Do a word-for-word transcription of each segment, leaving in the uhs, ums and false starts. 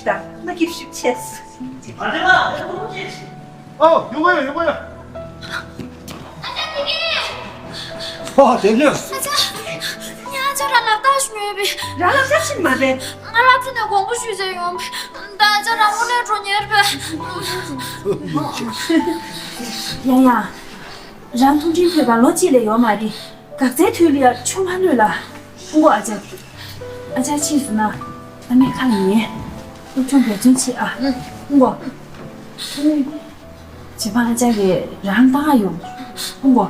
ཞིག་དང་མ་སྐྱིད་ཞིག་ཆེ། ཨོ་ཡོང་གི་ཡོད་ཡོང་གི་ཡོད། ཨ་ཅག་དེ་གས། ཨོ་དེ་ལོས། ཨ་ཅག་ངས་ཨ་ཅག་རང་ལ་ལྟ་ཞུ་ཡོད་པས། རང་ལ་ལྟ་ཞིག་མ་རེད། ང་ལ་ཚེ་ནས་དགོངས་པ་ཞུས་ཟེར་ཡོང་པས། ད་ཨ་ཅག་རང་དངོས་གནས་འགྲོ་ཉེར་པས། ཡ་ཡ། རང་ཐུགས་ཁྲིམས་ཕེབས་པ་ལོ་གཅིག་ལས་ཡོད་མ་རེད། འགག་རྩའི་དུས་ལ་ཡ་ཆུ་མ་གནོད་ལ། ཕུང་པོ་ཨ་ཅག་གིས། ཨ་ཅག་ཕྱིས་སུ་ན། ཨ་མའི་ཁ་ལ་ཉན། ཨུ་ཆུང་འབད་བརྩོན་བྱེད་ཨ། ཧུང་གོ། བྱེད་པ་ཨ་ཅག་གིས་རང་བཏང་ཨ་ཡོང་། ཧུང་གོ།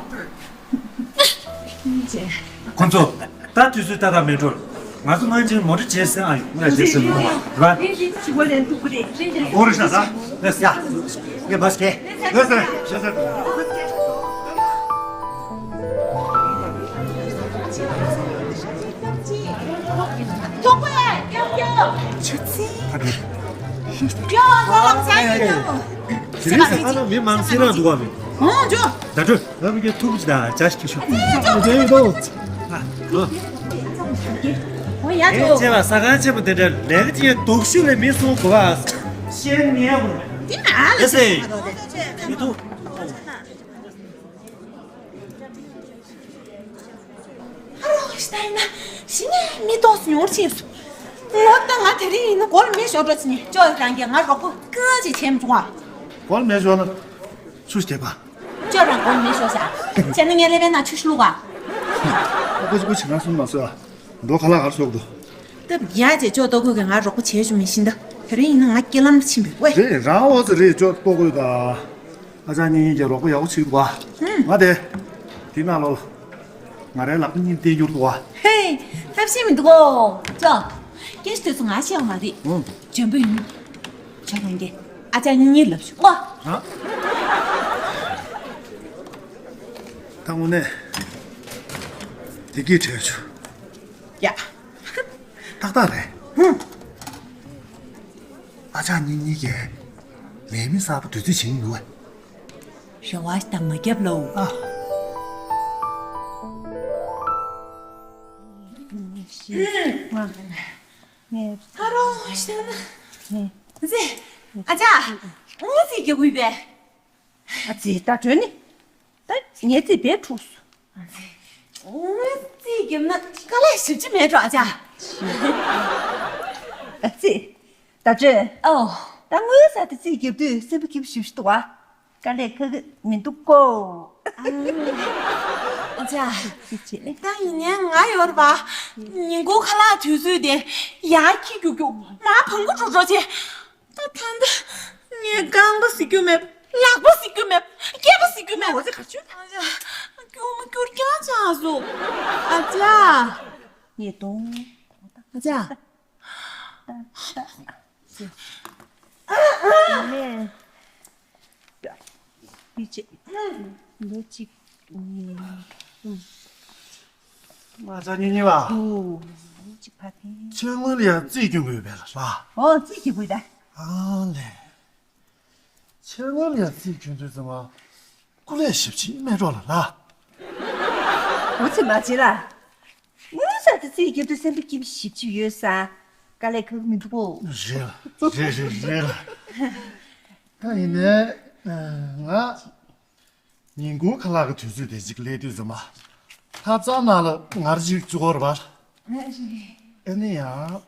ཁོང་ཚོ། ད་དུས་ཚོད་ཏག་ཏག་མེད་འགྲོ། ང་ཚོ་སྔོན་ཆད་མོ་ཊ་བྱས་ཟིན་ཨ་ཡོང་། ང་རེ་བྱས་ཟིན་མོ་ཊ་རེད་པ། འོ་རེད་ཤག་ད། ལེགས་ཡ། ངས་མ་ཤེས། ལེགས་སེ། ལེགས་སེ། ཐོག་པ་ཡ་ཡ་ཡ། ཆུ་ཚན། ཡ་ང་ལ་ཚ་ཡ་ཡ། དེ་རིང་ས་ཁ་ནང་མི་མང་སེ་རང་འདུག་བ་མི། ཨོ་ཇོ། ད་དྲོད། ང་མི་སྐྱེ་ཐུག་ཅི་ད་ཅ་ཞིག་ཤོག་དེ་ཡོད་དོ། ཨོ་ཡ་དོ། ཅེ་བ་ས་ཁང་ཆེན་པོ་དེ་འདྲ་ལས་ཀ་ཅི་ཡང་སྡུག་ཤོས་ལས་མི་སོང་གོ་བ། ཤེས་ནི་ཡག་པོ་མེད། དེ་ན་ཨ་ལ་ཡ་སེ། མི་ཐུག་ཨ་རོགས་ཤི་ད་ཡིན་ན་ཤི་ནས་མི་ཏོག་སུ་ཉོར་ཕྱིན་སོང་། ངོ་ད་ང་དེ་རིང་ཡིན་ན་སྒོར་མེ་ཤོར་འགྲོ་ཕྱིན་ནས་ཅོ་རང་གིས་ང་རོགས་པ་སྐད་ཅིག་བྱེད་མི་བྱུང་བ། སྒོར་མེ་ཤོར་ན་ཆུ་སྐྱེས་པ། ཅོ་རང་སྒོར་མེ་ཤོར་ཤག་བྱས་ན་ངས་ཀླད་པའི་ནང་ཆུ་ཤི་བླུགས་ག་ཨ་ཁུ་ཅི་ཁུ་བྱེད་ན་སུན་མ་སོས་ཨ། འགྲོ་ཁ་ལག་གར་སོགས་འདུག་སྟབས་ཡག་བྱས་ཅོ་ལྟོ་གོས་ཀྱིས་ང་རོགས་པ་བྱས་བྱུང་མི་ཤིན་ད། དེ་རིང་ཡིན་ན་ང་སྐྱེ་ལམ་ཕྱིན་པའི་ཝེ། རེད་རང་འོ་ཙི་རེད་ཅོ་ལྟོ་གོས་ད། ཨ་ཅག་གཉིས་གཉིས་ཀྱི་རོགས་པ་ཡག་པོ་བྱེད་འདུག་བ། ང་དེ། དེ་ནང་ལོགས་ལ། ང་རའི་ལག་པ་གཉིས་བསྟན་རྒྱུར་འདུག་བ། ཧེ། ཐབས་ཤེས་མི་འདུག་གོ་ཅོ། སྐད་ཆ་དེ་ཚོ་ང་བཤད་པ་མ་རེད། ཨང་། འཇོན་པོ་ཡིན། ཁྱོད་རང་གིས་ཨ་ཅག་གཉིས་གཉིས་ལབ་ཤོག་གོ། ད་དངོས་གནས། དེ་གིས་བྲལ་བྱུང་། ཡ། ཏག་ཏག་རེད། ཧུམ། ཨ་ཅག་གཉིས་གཉིས་ཀྱིས་ལས་མི་གསར་པ་འདུས་རྩིས་བྱེད་ཀྱི་འདུག་བས། རེ་བ་ཞིག་དང་མ་བརྒྱབ་ལོ། ཨ། ཨ་རོ་ཞེ་ན། ཟེ། ཨ་ཅག་ངོ་ཚིག་རྒྱག་དགོས་པས། ཨ་ཙི་ད་གྲོད་ནི། ད་ངའི་རྩིས་བེད་འཁྲུགས་སོང་། ཨ་ཙི། ངའི་རྩིས་བརྒྱབ་ན་དཀའ་ལས་ཞེ་པོ་ཅིག་མེད་འགྲོ་ཨ་ཅག་ཨ་ཙི། ད་གྲོད། ཨོ། ད་དངུལ་ཟ་དེ་རྩིས་བརྒྱབ་དུས་སེམས་པ་སྐྱིད་པོ་ཞེ་པོ་ཅིག་འདུག་ཨ། དཀའ་ལས་ཁག་གི་མི་འདུག་གོ། ཨ་ཅག་ཅི་བྱེད། ད་ཡིན་ནའི་ང་ཡོད་རེད་པ། ཉིན་གུང་ཁ་ལག་དུས་ཚོད་དེ་ཡར་འཁྱེར་རྒྱུག་རྒྱུག་མར་བང་གུ་འགྲོ་འགྲོ་བྱས། ད་ད་ད། ངས་རྐང་པ་གཟིགས་རྒྱུ་མེད། ལག་པ་གཟིགས་རྒྱུ་མེད། སྐེད་པ་གཟིགས་རྒྱུ་མེད། ཨ་ཅག་སྐྱུར་མོ་སྐྱུར་རྐྱང་ཆགས་སོང་། ཨ་ཅག་ཉེས་གཏོང་། ཨ་ཅག་ད་ད་ད། ནས། འདི་བྱེད། ལོ་གཅིག་གཉིས། གསུམ། ང་ཚ་ཉིན་གཉིས་པ། ཨོ། ལོ་གཅིག་ཕ་ཕན། ཚེ་སྔོན་ལ་ཡང་རྩིས་སྐྱོན་དགོས་པས་ལ་ལ། ཨོ་རྩིས་ཀྱི་དགོས་ད། ཨ་ལས། ཚེ་སྔོན་ལ་ཡང་རྩིས་སྐྱོན་དུས་ཙམ་པ། སྐུ་ལས་ཞབས་ཕྱི་སྨད་གྲོགས་ལ་ལ། འོ་ཚེ་མ་བྱེད་ལ། དངུལ་ཟ་དེ་རྩིས་རྒྱབ་དུས་སེམས་པ་སྐྱིད་པོ་ཞེ་པོ་ཅིག་ཡོད་ས། དཀའ་ལས་ཁག་མི་འདུག་གོ། རེད་ལ། རེད་རེད་རེད་ལ། ད་ཡིན་ནའི། ང་། ཉིན་གུང་ཁ་ལག་གི་དུས་ཚོད་དེ་ཅིག་སླེབས་དུས་ཙམ་པ། ལྷ་ལྕམ་ནང་ལ་ངར་ཅིག་བཅུག་གོ་རེད་པ། ཨ་ནི་ཡང་། བ་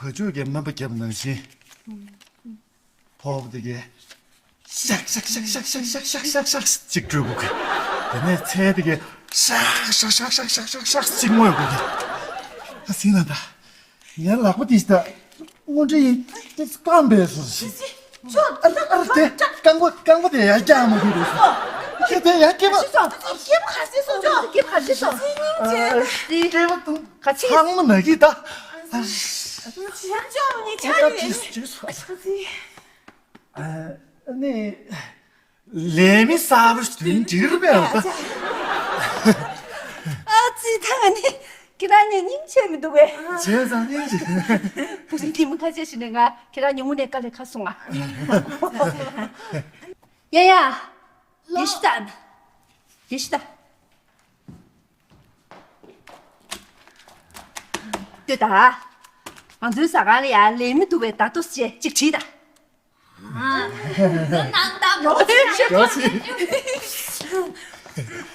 ཕྱུགས་ཀྱི་སྨན་པ་བརྒྱབ་ནང་བཞིན། ཕོག་དེ་གས། ཤག་ཤག་ཅིག་སྤྲོད་དགོས་གི། དེ་ནས་ཚལ་དེ་གས། ཤག་ཤག་ཤག་ཅིག་རྔོད་དགོས་གི། ཨ་སྲིད་ན་ད། ངའི་ལག་པ་དེ་ད། དངོས་འབྲེལ་ཡིན་ཏེ་སྐམ་པས་སོ། ཅོ། ཨ་ཨ་དེ་རྐང་པ་རྐང་པ་དེ་ཡར་རྒྱག་མ་དགོས་པས་སོ། ཁྱེད་དེ་ཡར་སྐེད་པ། སྐེད་པ་ག་ཚོད་སོང་ཅོ། སྐེད་པ་ག་ཚོད་སོང་། སྐེད་པ་ག་ཚོད་སོང་། སྐེད་པ་དང་ག་ཚོད། ཚང་མ་ན་གི་ད། ཅོ་ཅོ་ངས་ཆ་རེད། ཨ་ནི། ལས་མི་གསར་པ་ཞིག་དོན་འགྲིག་རུ་བས་ཨ་ཙི། ད་ནི་ཁྱེད་རང་ཉིད་སྙིང་རྗེ་མི་འདུག་བས། བྱས་ཙང་སྙིང་རྗེ། བུ་ཆུང་ཐེངས་མ་ཁ་ཤས་ཤིག་ནས་ང་ཁྱེད་རང་ཉུང་ངུ་ནས་དཀའ་ལས་ཁག་སོང་ང་། ཡ་ཡ། ལས་ཤི་ད། ལས་ཤི་ད། ལྟོས་ད། ང་ཚོའི་ཟ་ཁང་ལ་ཡ་ལས་མི་འདུག་བས་ད་ལྟོ་ཞེས་ཅིག་དྲིས་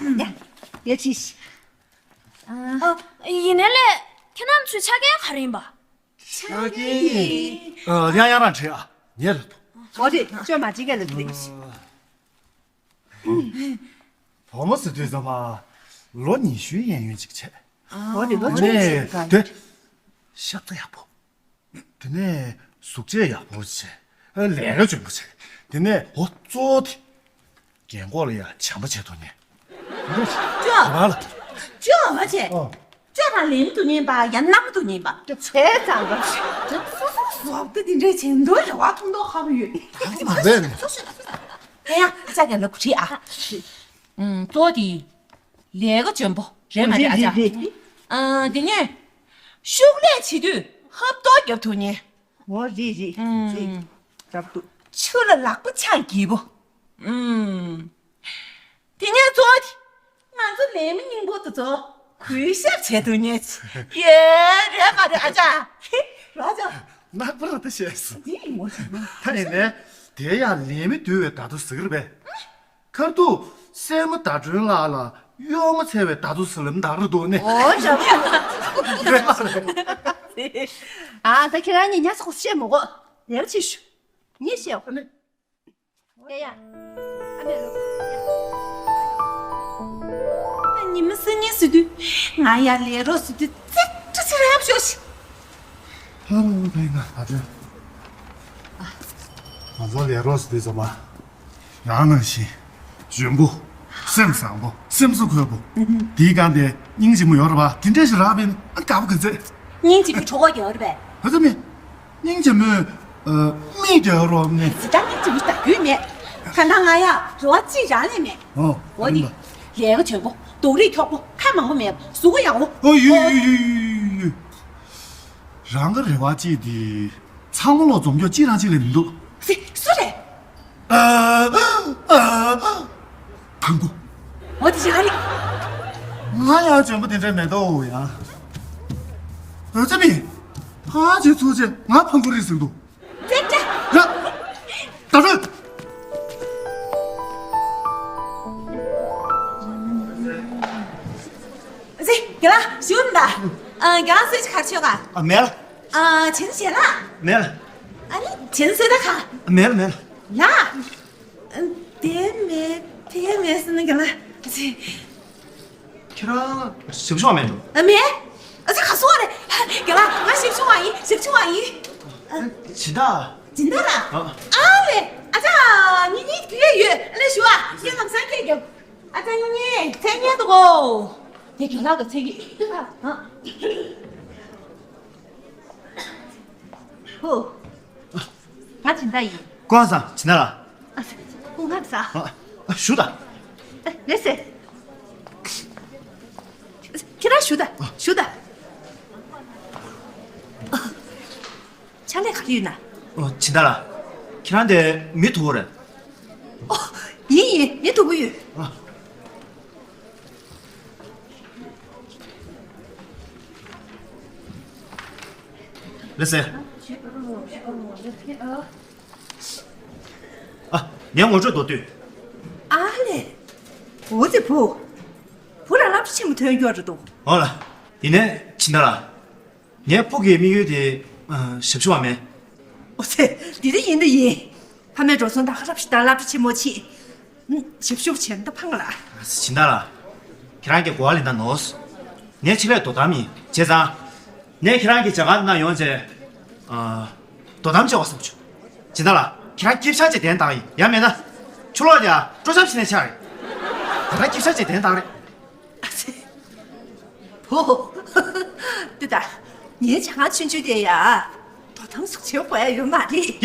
ད། ཡ་ཡ་ཅིག་ཡིན་ནའི་ལས་ཁྱེད་རྣམ་ཚོའི་ཆ་རྐྱེན་ག་རེ་ཡིན་པ། ཆ་རྐྱེན། ཡ་ཡ་རང་དྲིས་ཨ། ངས་ལབ་དོ། འོ་དེ་ཅོ་མ་ཅིག་ག་ལབ་དེ། བུ་མོ་ཟེར་དུས་ཙམ་པ། ལོ་ཉི་ཤུའི་གཡས་གཡོན་ཅིག་བྱས། འོ་དེ་ལོ་ཆུང་ཆུང་དེ། ཤ་ཚ་ཡག་པོ། དེ་ནས་ གཟུགས་བྱད་ཡག་པོ་བྱས། ལས་ཀ་འཇོན་པོ་བྱས། དེ་ནས་འོ་གཙོ་བོ་དེ། རྒན་གོག་ལ་ཡ་བྱམས་པོ་བྱེད་ཐུབ་ནས། ཅོ། བ་ལ། ཅོ་མ་བྱེད། ཨོ། ཅོ་དང་ལེན་དུ་ཉན་པ་ཡང་ནམ་དུ་ཉན་པ། ཅོ་བྱས་ཙང་ག་སོ་སོ་སོ་དེ་འདི་འདྲའི་བྱེད་འདོད་རེ་བ་མཐོང་མདོག་ཁ་པོ་ཡོད། ད་གི་མ་རེད། སོ་སོ་སོ་སོ། ཧེ་ཡ་ཨ་ཅག་རྒན་ལ་གུ་ཁྲིད་ཨ། ཨུམ་གཙོ་བོ་དེ། ལས་ཀ་འཇོན་པོ་རེད་མ་རེད་ཨ་ཅག་རེད་རེད། ཨ་དེ་ནས། ཤུགས་ལས་བྱེད་དུས་ཧབ་ཏོག་རྒྱབ་ཐུབ་ཉན། འོ་རེད་རེད་རེད། ཨུམ། རབ་ཏུ། ཆུ་ལ་ལག་པ་འཆང་རྒྱལ་པོ། ཨུམ། དེ་ནས་གཙོ་བོ་དེ། ང་ཚོ་ལས་མི་རྙིང་པོ་དེ་ཚོ་གུས་ཞབས་བྱེད་ཐུབ་ཉན། ཡེ་རེད་མ་རེད་ཨ་ཅག་རེད་ཨ་ཅག་ནག་པོ་ར་ད་བཤད་སོང་། འདི་ཡིན་མོ་ཟེར་ན། ད་ཡིན་ནས་དེ་ཡང་ལས་མི་འདུལ་བའི་ད་དུ་ཟེར་གི་རེད་པས། ཁར་ཐུག་སྲས་མོ་ཟླ་སྒྲོན་ལགས་ལ་གཡོག་མོ་འཚོལ་བའི་ད་དུ་ཟེར་ལམ་ད་རུ་འདུག་ནས། ཨོ་རབ། རེད་མ་རེད། ཨ་ད་ཁྱེད་རང་གཉིས་ཉ་ཚོགས་བཤད་མོ་གོ། ལེགས་ཆེ་ཞུ། ངས་བཤད་འོ། ཨ་ནི། ཡ་ཡ། ཨ་མེ་རུ། ད་ཉི་མ་སང་ཉིན་ཟེར་དུས་ང་ཡར་ལས་རོགས་ཟེར་དུས་ཙིག་ཙིག་རེ་ཧབ་ཤོག་ཤི། ཧ་ལོ་ཕའི་ང་ད་དྲན། ང་ཚོ་ལས་རོགས་ཟེར་དུས་ཚོ་མ། རང་ནང་བཞིན། འཇོན་པོ། སེམས་བཟང་པོ། སེམས་གསོ་འཁོལ་པོ། དེའི་སྒང་དེ་སྙིང་རྗེ་མོ་ཡོད་རེད་པ། དེ་འདྲ་ཞིག་རག་པས་ན་དགའ་པོ་གི་ཚེ། སྙིང་རྗེ་མོའི་གྲོགས་པོ་ཡོད་རེད་པས། ཧ་ཙམ་མེད། སྙིང་རྗེ་མོའི། ཨ། མིག་དེ་རོ་ནི། ཟི་ཏྲ་སྙིང་རྗེ་མོ་ལྟ་རྒྱུ་མེད། ད་ལྟ་ང་ཡ་རོ་བ་གཅིག་རང་ལས་མེད། ཨོ། འོ་ནི། ལས་ཀ་འཇོན་པོ། སྡུག་རུས་འཁྱོག་པོ། ཁ་མང་པོ་མེད། གཟུགས་པོ་ཡག་པོ། ཨོ་ཡུ་ཡུ་ཡུ་ཡུ་ཡུ། རང་གི་རེ་བ་གཅིག་དེ། ཚང་མ་ལོ་འཛོམས་སྐྱོ་གཅིག་རང་གཅིག་ལས་མི་འདུག་སུ་རེད། ཨ། ཨ། ཕང་གུ། འོ་དེ་ཞིག་ཨ་ནི། ང་ཡང་འཇོན་པོ་དེ་འདྲ་མེད་དོ་ཡ། འོ་ཙི་མི། ཕ་ཅེ་ཚོ་ཅེ་ང་ཕང་གུ་རེད་ཟེར་འདུག་ཙེ་ཙེ། ཡ། ད་ཚོད། ཟེ། རྒན་ལགས་ཞུ་ན་ད། ཨ། རྒན་ལགས་སུས་ཅི་གར་ཆོད་ག་ཨ་མེད་ལ། ཨ། བྱིན་ཞེ་ལ། མེད་ལ། ཨ་ནི་བྱིན་སུས་ད་ག་ཨ་མེད་ལ་མེད་ལ། ལ། ཨ། དེ་མེད་དེ་མེད་ཟེར་ན་རྒན་ལགས། ཨ་ཙི། ཁྱེད་རང་ཞབས་ཞུ་བ་མེད་འགྲོ། ཨ་མེད། ཨ་ཙི་ག་སོང་བ་རེད། རྒན་ལགས་ང་ཞབས་ཞུ་བ་ཡིན། ཞབས་ཞུ་བ་ཡིན། ཨ། སྦྱིན་བདག་སྦྱིན་བདག་ལགས། ཨ། ཨ་ལེ། ཨ་ཅག་ཉིན་ཉིན་དུས་ཡས་ཡོད། ཨ་ལེ་ཞུ་བ་ངས་ལམ་སང་སྐད་རྒྱབ། ཨ་ཅག་ཉིན་ཉིན་མཚན་སྙན་འདུག་གོ། དེ་རྒན་ལགས་ཀྱི་མཚན་ཉིད། ཨ། ཧོ། ང་སྦྱིན་བདག་ཡིན། ཀོང་ས་སྦྱིན་བདག་ལགས། ཨ། སྐུ་ཁམས་བཟང་། ཨ། ཨ། ཞུ་དང་། ཨ། ལགས་སེ། ཁྱེད་རང་ཞུ་དང་། ཞུ་དང་། ཕྱག་ལས་ག་རེ་ཡོད་ན། ཨོ། སྦྱིན་བདག་ལགས། ཁྱེད་རང་དེ་མི་མཐུག་པོ་རེད། ཨོ། ཡིན་ཡིན། མི་མཐུག་པོ་ཡོད། ཨ། ལགས་སེ། ཨ། ངའི་ངོ་སྤྲོད་མདོར་བསྡུས། ཨ་ལེ། འོ་ཙི་བུ། བུ་རང་སློབ་གྲྭ་ཆེན་མོ་ཐོན་རྒྱུ་རེད་འདུག་འོ་ལགས། ཡིན་ནའི་སྦྱིན་བདག་ལགས། ངའི་ཕུགས་ཀྱི་དམིགས་ཡུལ་དེ། ཨ། ཞབས་ཞུ་བ་མིན། འོ་ཙི། འདི་འདྲ་ཡིན་ད་ཡིན། ཕ་མའི་འགྲོ་སོང་ད་ག་རབ་ཞིག་ད་སློབ་གྲྭ་ཆེན་མོ་ཆེ། ཞབས་ཞུ་བྱེད་ན་ད་ཕངས་ལ། སྦྱིན་བདག་ལགས། ཁྱེད་རང་གི་གོ་བ་ལེན་ད་ནོར། ངས་ཕྱི་ལས་དོ་དམ་ཡིན། བྱས་ཙང་། ངས་ཁྱེད་རང་གི་ཇ་ཁང་ནང་ཡོང་བྱས། ཨ། དོ་དམ་བྱེད་པ་བསམ་བྱུང་། སྦྱིན་བདག་ལགས། ཁྱེད་རང་སྐྱིབས་ཤག་ཅིག་གདན་བཏང་ཡིན། ཡང་མེད་ན། ཆུ་ལོག་ཡ་སྤྲོ་འཆམ་བྱས་ནས་ཆགས་རེད། ད་ལྟ་སྐྱིབས་ཤག་ཅིག་གདན་བཏང་རེད། ཨ་ཙི། བུ། འདི་ལྟ། ངའི་ཇ་ཁང་ཆུང་ཆུང་དེ་ཡ། དོ་དམ་སོགས་བྱེད་དགོས་ཡ་ཡོད་མ་རེད། ཡ།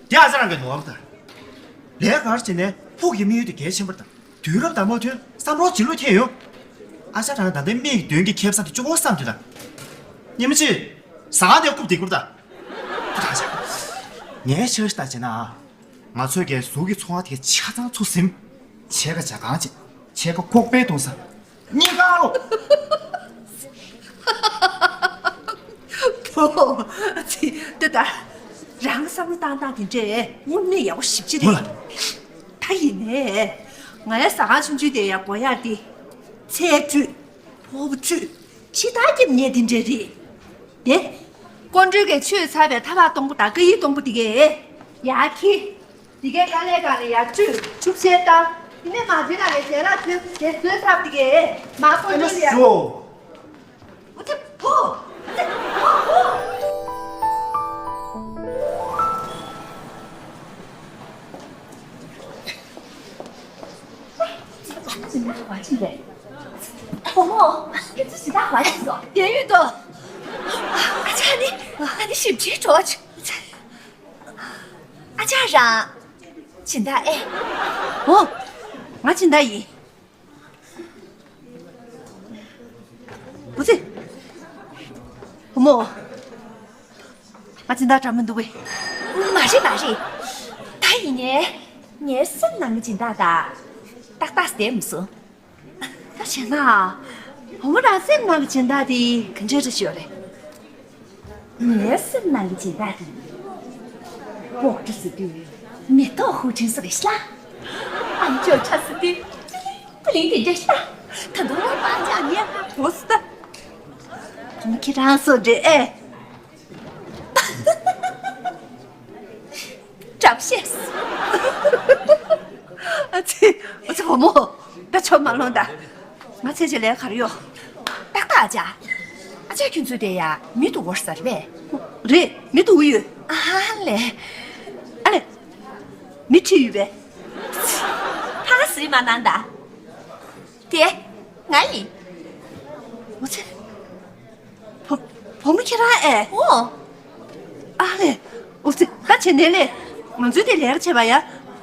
དེ་ཨ་ཅག་རང་གི་ནོར་བ་དང་། ལས་ཀ་བྱས་ནས་ཕུགས་ཀྱི་དམིགས་ཡུལ་དེ་གལ་ཆེན་པོ་དང་། དུས་རབས་དང་མ་མཐུན་བསམ་བློ་བརྗེ་ལུགས་ཐེབས་ཡོང་། ཨ་ཅག་རང་ད་ལྟའི་མིག་མདུན་གྱི་ཁེ་བཟང་དེ་གཅིག་པོ་བསམ་དུས་དང་། ཉི་མ་གཅིག་ཟ་ཁང་དེ་རྐུབ་དེ་རྐུབ་དང་། ངའི་ཆ་ཤས་ལྟ་བྱས་ན། ང་ཚོས་ཀྱི་གཟུགས་ཀྱི་འཚོ་བ་དེ་ཆ་ཚང་ཚུགས་ཟིན། ཕྱེད་ཀ་ཇ་ཁང་བྱེད། ཕྱེད་ཀ་ཁོག་པའི་གཏོང་ས། གཉིས་ཀ་ལོ། བོ། ཙི། འདི་ལྟ། རང་བསམ་བློ་བཏང་སྟངས་དེ་འདྲས་དངོས་གནས་ཡག་པོ་ཞེ་པོ་ཅིག་རེད། ཧོ་ལ། ད་ཡིན་ནའི། ང་ཡ་ཟ་ཁང་ཆུང་ཆུང་དེ་ཡ་དགོས་ཡག་དེ། ཚལ་བཀྲུས། ཕོར་པ་བཀྲུས། ཕྱི་ཐག་རྒྱབ་ཉལ་དེ་འདྲས་རེད། དེ། ཀོང་སྤྲུལ་གྱིས་ཆུ་ཚ་བའི་ཐབ་ལག་སྟོང་པོ་དང་ཀ་ཡི་སྟོང་པོ་དེ་གས། ཡར་འཁྱེར། དེ་གས་དཀའ་ལས་ཁག་ལ་ཡར་བཀྲུས། ཆུ་བཤལ་བཏང་། དེ་ནས་མ་བྱན་ལ་ཡར་ཞལ་ལག་མཆོད། དེ་བཟོས་ཚར་དེ་གས། མ་ཀོང་སྤྲུལ་ལ་ཡར། ཨོ་ཙི་བོ། ཨོ་ཙི་བོ། སྦྱིན་བདག་ག་པར་ཕྱིན་པས། བུ་མོ། ཁྱེད་ཚོ་སྦྱིན་བདག་ག་པར་ཕྱིན་སོང་། བསྡད་ཡོད་དོ། ཨ་ཅག་ནི། ཨ་ནི་ཞིབ་ཕྲའི་གྲོགས། ཨ་ཅག་རང་། སྦྱིན་བདག་ཨེ། ཨོ། ང་སྦྱིན་བདག་ཡིན། འོ་ཙི། བུ་མོ། ང་སྦྱིན་བདག་འདྲ་མི་འདུག་པས། མ་རེད་མ་རེད། ད་ཡིན་ནའི། ངའི་སེམས་ནང་གི་སྦྱིན་བདག་དང་། ཏག་ཏག་བསྡད་མི་སོང་། ད་བྱས་ན། བུ་མོ་རང་སེམས་ནང་གི་སྦྱིན་བདག་དེ་ག་འདྲ་རེད་ཤོད་རེད། ངའི་སེམས་ནང་གི་སྦྱིན་བདག་དེ། སྤོག་གྲུ་ཟེར་དུས་མེ་ཏོག་ཧུ་ཁྲིན་སོགས་རེད་ཤག་ཨམ་ཅོག་ཁྲ་ཟེར་དུས་པི་ལིང་པི་ལིང་དེ་འདྲ་ཤག་ད་དུང་པང་ཆ་ཉེ་ཧ་གོ་སོང་ད། བུ་མོ་ཁྱེད་རང་སོགས་འདྲ་ཨེ། བཀྲ་ཤིས། ཨ་ཙི། ཨ་ཙི་བུ་མོ། ད་ཆོ་མ་ལོང་ད། ང་ཚེ་ཆེ་ལས་གར་ཡོད། ཏག་ཏག་ཨ་ཅག་ཨ་ཅག་ཁྱོད་ཚོའི་དེ་ཡ་མི་འདུག་བོར་ས་རེད་པས། རེད། མི་འདུག་ཡོད། ཨ་ལེ། ཨ་ལེ། མི་ཁྲིད་ཡོད་པས། ཕ་ག་སི་མ་གནང་ད། དེ། ང་ཡིན། འོ་ཙི། བུ་བུ་མོ་ཁྱེད་རང་ཨེ། ཨོ། ཨ་ལེ། འོ་ཙི། ད་བྱས་ནས་ལེ། ང་ཚོའི་དེ་ལས་ཀ་བྱས་པ་ཡ།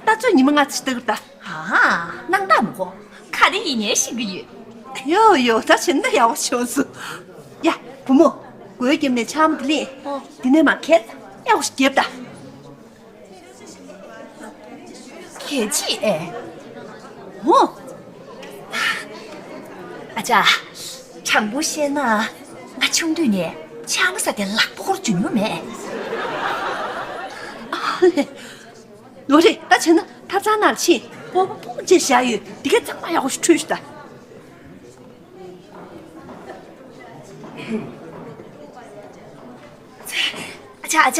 ད་ཚོད་ཉི་མ་ལྔ་ཙམ་ལྟ་གི་ད། ཨ། སྣང་དག་མི་གོ་ག་རེ་ཡིན་ནའི་ཤེས་ཀྱི་ཡོད། ཡོ་ཡོ། ད་བྱས་ན་ཡག་པོ་བྱུང་སོང་། ཡ། བུ་མོ། སྒོའི་རྒྱབ་ནས་ཆང་མ་དེ་ལེན། ཨོ། དེ་ནས་མར་ཁྱེར། ཡག་པོ་ཞིག་རྒྱབ་ད། གལ་ཆེ་ཨེ། འོ། ཨ་ཅག་དྲང་པོ་བཤད་ན། ང་ཆུང་དུས་ནས་ཆང་ཟ་དེ་ལག་པ་སྐོར་འཇུ་མྱོང་མེད། ཨ་ལེ། ལོ་རེ་ད་བྱས་ན་ཐབ་ཚང་ནང་ཕྱིན་སྤོ་བོ་སྤོ་བོ་བྱས་བཞག་ཡོད། དེ་ག་ཚང་མ་ཡག་པོ་ཞིག་འཁྲུད་ཤོག་ད། ཨ་ཅག་ཨ་ཅག་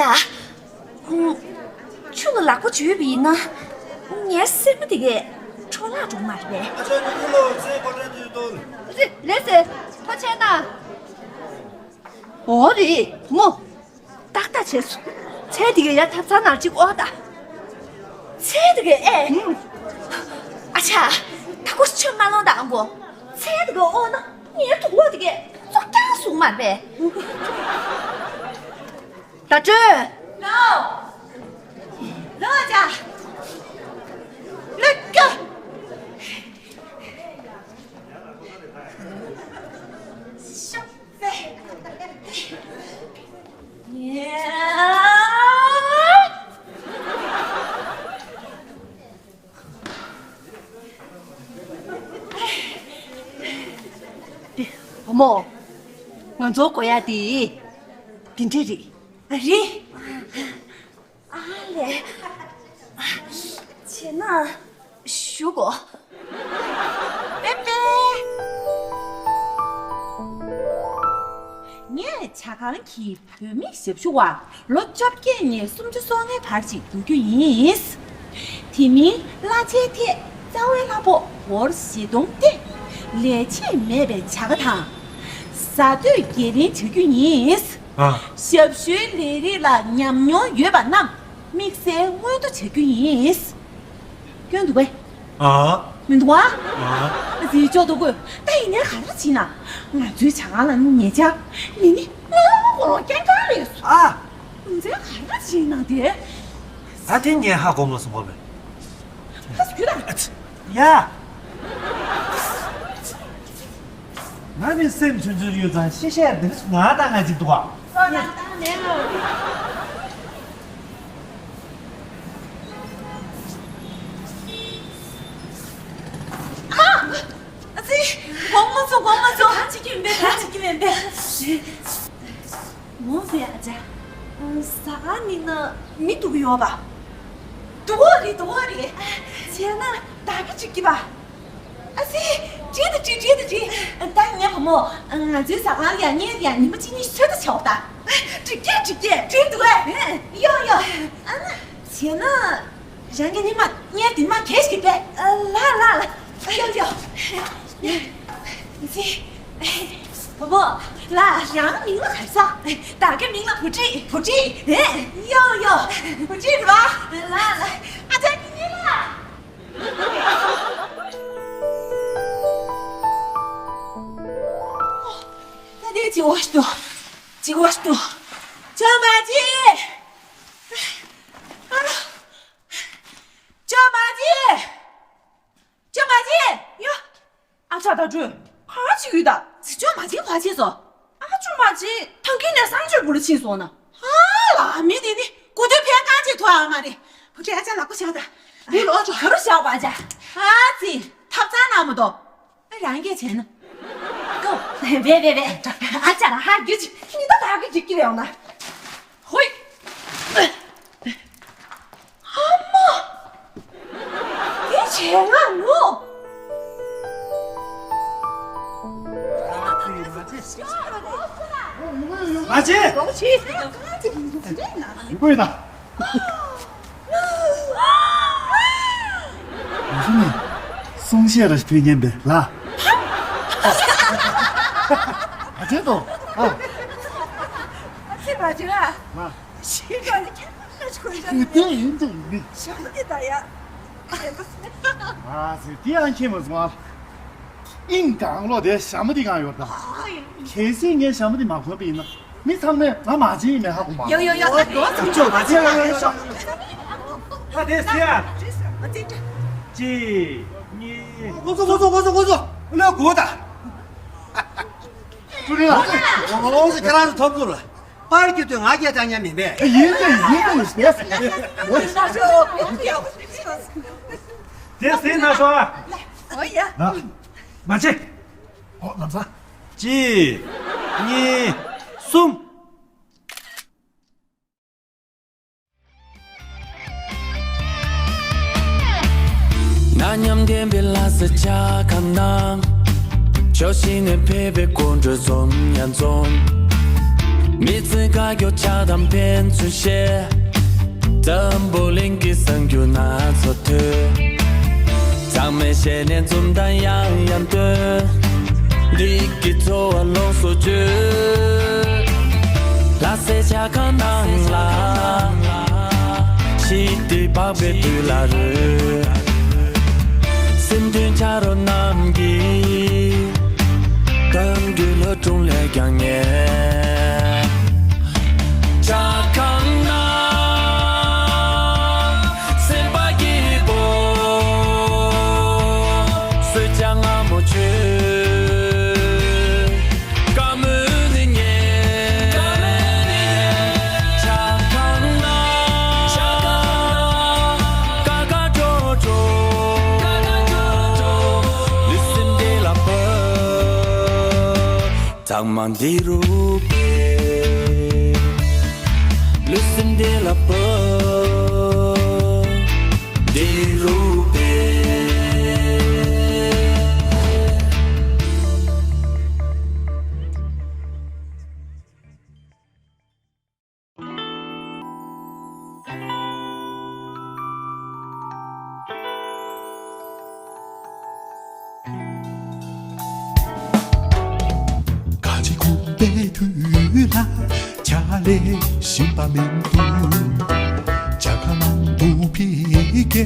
ཨུམ། ཆུ་ལ་ལག་པ་འཇུས་པ་ཡིན་ན། ངའི་སེན་མོ་དེ་གས་འཕྲོ་བརླག་འགྲོ་གི་མ་རེད་པས། ཨ་ཅག་ཉི་མ་ལོ་ཚེ་གོ་ཁྲ་དུས་དོན། ལེ་ལེ་ཟེར་ཐོ་ཆེན་ན། འོ་རེད་མོ། ཏག་ཏག་བྱས་སོང་། ཚལ་དེ་གས་ཡར་ཐབ་ཚང་ནང་གཅིག་དབོར་ད། ཚལ་དེ་གས་ཨེ། ཨུམ། ཨ་ཅག་ད་ཁོ་ཆུ་མ་ལོང་ད་ཨང་གོ། ཚལ་དེ་གས་དབོར་ན་ངའི་གྲོད་ཁོག་དེ་གས་བཙོག་རྐྱང་སོང་མ་རེད་པས། ད་སྤྲོད། ལོ། ལོ་ཨ་ཅག་ལེགས། ཤོག་ཟེར། བུ་མོ། ང་ཚོ་དགོས་ཡ་དེ། དེ་འདྲས་རེད། རེད། ཨ་ལས། བྱས་ན། ཞུ་གོ། པེ་པེ། ངས་ཇ་ཁང་གི་བུད་མེད་ཞབས་ཞུ་བ་ལོ་བཅོ་བརྒྱད་ནས་སུམ་ཅུ་སོ་ལྔའི་བར་ཞིག་བསྡུ་རྒྱུ་ཡིན། དེ་མིན་གླ་ཆའི་ཐད་རྩ་བའི་གླ་ཕོགས་སྒོར་བཞི་སྟོང་སྟེ། ལས་བྱེད་མེད་པའི་བྱ་དགའ་དང་། ཟ་སྡོད་འགན་ལེན་བྱ་རྒྱུ་ཡིན། ཨ། ཞབས་ཞུའི་ལས་རིགས་ལ་ཉམས་མྱོང་ཡོད་པ་རྣམས་དམིགས་བསལ་མངོན་མཐོ་བྱ་རྒྱུ་ཡིན། སྐྱོན་འདུག་པས། ཨ། མི་འདུག་ཨ། ཨ། ཟིན་ཅོག་ཏུ་བཀོད། ད་ཡིན་ནའི་ག་རེ་བྱེད་ན། ང་ཚོའི་ཇ་ཁང་ལ་ནི་ཉེ་ཆར་ནི་ནི་ལྔ་བ་གོ་ལོ་རྐྱང་རྐྱང་རེད་སོ། ཨ། ང་ཚོས་ག་རེ་བྱེད་ན་དེ། ད་དེ་ངས་ཧ་གོ་མ་སོང་བ་མེད། ཧ་སུ་ད། ཡ། ང་ནི་སེམས་ཆུང་ཆུང་ཡོད་ཙང་ཤེས་བཤད་འདི་ང་ད་ང་ཅིག་འདུག་ཨ། ཨ། ཨ་ཙི། དགོངས་མ་ཚོམས། དགོངས་མ་ཚོམས། ད་ཅིག་གི་མེད་པས། ད་ཅིག་གི་མེད་པས། འོང་ཟེར་ཨ་ཅག་ཟ་ཁང་ནི་ན་མི་འདུག་ཡོད་པ། འདུག་གོ་རེད། འདུག་གོ་རེད། བྱས་ན་ད་ག་ཅིག་གི་པ། ཨ་ཙི། འགྲིག་ད་འགྲིག་འགྲིག་ད་འགྲིག་ད་ངའི་བུ་མོ། ང་ཚོའི་ཟ་ཁང་ལ་ཡང་ཉིན་ཡང་ཉི་མ་གཅིག་གཉིས་ཤོད་ད་བྱའོ་ད། འགྲིག་གི་འགྲིག་གི་འགྲིག་འདུག་ཨེ། ཡོ་ཡོ། ཨ་ན། བྱས་ན། རང་གི་ཉི་མ་གཉེར་དེ་མ་གས་ཤིག་པས། ལ་ལ་ལ། ཡོ་ཡོ། ཨ་ཙི། བུ་མོ། ལ་རང་མིང་ལ་ག་རེ་ཟེར། བདག་གི་མིང་ལ་བུ་ཁྲིད། བུ་ཁྲིད། ཨེ། ཡོ་ཡོ། བུ་ཁྲིད་རེད་པ། ལ་ལ། ཨ་ཅག་གཉིས་ལ། ཏུ། ཅིག་བ་ཏུ། ཅོ་མ་ཅི། ཨ་ལ། ཅོ་མ་ཅི། ཅོ་མ་ཅི། ཡ། ཨ་ཅག་ད་འགྲོས། ག་ཅི་ཡོད་ད། ཅི་ཅོ་མ་ཅི་ག་ཅི་སོ། ཨ་ཅོ་མ་ཅི། ཐང་གི་ནས་སང་ཅོ་བུ་ལ་ཕྱིན་སོང་ན། ཨ་ལ་མི་དེ་ནི་གོ་དུས་ཕན་ག་ཅི་ཐོགས་ཨ་མ་རེད། བུ་ཁྲི་ཨ་ཅག་ལག་པ་བཞག་ད། བུ་ལོ་ཅོ་ག་རུ་བཞག་པ་ཅག་ཨ་ཙི། ཐབ་ཚང་ན་མ་གཏོགས། ཨ་རང་གིས་བྱས་ན། ཀོ། བེ་བེ་བེ། ཨ་ཅག་ལ་ཧ་རྒྱུ་ཅི། ཉི་ད་ད་གི་ཅི་ཀི་ཡོང་ན། ཧོꯏ། ཨ་མ། དེ་བྱས་ང་ནོ། མ་བྱེད། མ་བྱེད། ཡིན་པོ་ཡིན་ན། ང་ཚོ་ནི་གསུང་བཤད་ར་ཞིག་ཕུལ་མཁན་པས་ལ། ཨ་ཅེ་དོ། ཨ། ཨ་ཅེ་མ་བྱེད་ཨ། ང་། ཞིག་ག་ནི་ཁྱེད་ཁ་ཁ་ཁོ་ཡིན་ཅང་ཡིན། དེ་ཡིན་ཅང་ཡིན། ཞག་འདི་ད་ཡ། ཨ་ཟེ་དེ་ཡང་ཁྱེད་མ་སོང་ཨ། ཨིན་གང་ལོ་དེ་ཞྭ་མོ་དེ་གང་ཡོད་ད། གལ་སྲིད་ངས་ཞྭ་མོ་དེ་མ་གོན་པ་ཡིན་ན། མི་ཚང་མས་ང་མ་བྱན་ཡིན་མེད་ཧ་གོ་མ། ཡོ་ཡོ་ཡོ། ཡོ་ཡོ་ཡོ། ཡོ་ཡོ་ཡོ། ད་དེ་སེ་ཡ། གཅིག་གཉིས། ངོ་ཚོ་ངོ་ཚོ་ངོ་ཚོ་ངོ་ཚོ། ལོ་གོ་ད། ཀྲུ་རིན་ལགས། ངོ་ཚོ་ཁྱེད་རང་ཚོ་ཐོབ་ཐུབ་ལ། པར་སྐྱོད་དུས་ང་སྐད་བཏང་ཉན་མིན་པས། ཡིན་ད་ཡིན་ད་ཡིན། དེ་སེ་ན་ཤོ། ཨོ་ཡ། མ་བྱེད། ཨོ་ལམ་སང་། གཅིག་གཉིས། གསུམ། ན་མཉམ་ལྡན་པའི་ལྷ་ས་ཆ་ཁ་ནང་། ཕྱོགས་བཞི་ནས་ཕེབས་པའི་དགོང་དྲོ་འཛོམས་ཡང་འཛོམས། མི་ཚེ་དགའ་སྐྱོ་ཆགས་སྡང་ཕན་ཚུན་བཤད། འཛམ་བུ་གླིང་གི་གསར་འགྱུར་སྣ་ཚོགས་ཐོས། ཚང་མས་བཤད་ནས་འཛུམ་མདངས་ཡང་ཡང་སྟོན། འདི་གི་ཚོར་བ་ལོངས་སུ་སྤྱོད། ལྷ་སའི་ཆ་ཁང་ནང་ལ། ཞི་བདེ་འཕགས་པའི་དུས་ལ་རོལ། སེམས་མཐུན་ཆ་རོགས་རྣམས་ཀྱིས། གཏམ་རྒྱུད་ལྷོ་དྲུང་ལས་ཀྱང་ཉེ། ཆ་ཁང་ནང་སེམས་པ་སྐྱིད་པོ། གསོལ་ཇ་མངར་མོ་མཆོད། བཀའ་མོལ་ནི་ཉན། ཆ་ཁང་ནང་། ཀ་ཀ་ཀྲོ་ཀྲོ། ལུས་སེམས་བདེ་ལ་ཕོད། ཚང་མ་འདི་རུ་ཕེབས། ལུས་སེམས་བདེ་ལ་ཕོད། འདི་རུ་ཕེབས། ག་ཅི་གུང་པའི་དུས་ལ་ཆ་ལས་ཤིང་པ་མིན་འདུག་ཇ་ཁ་ནང་དུ་ཕི་ཀེ་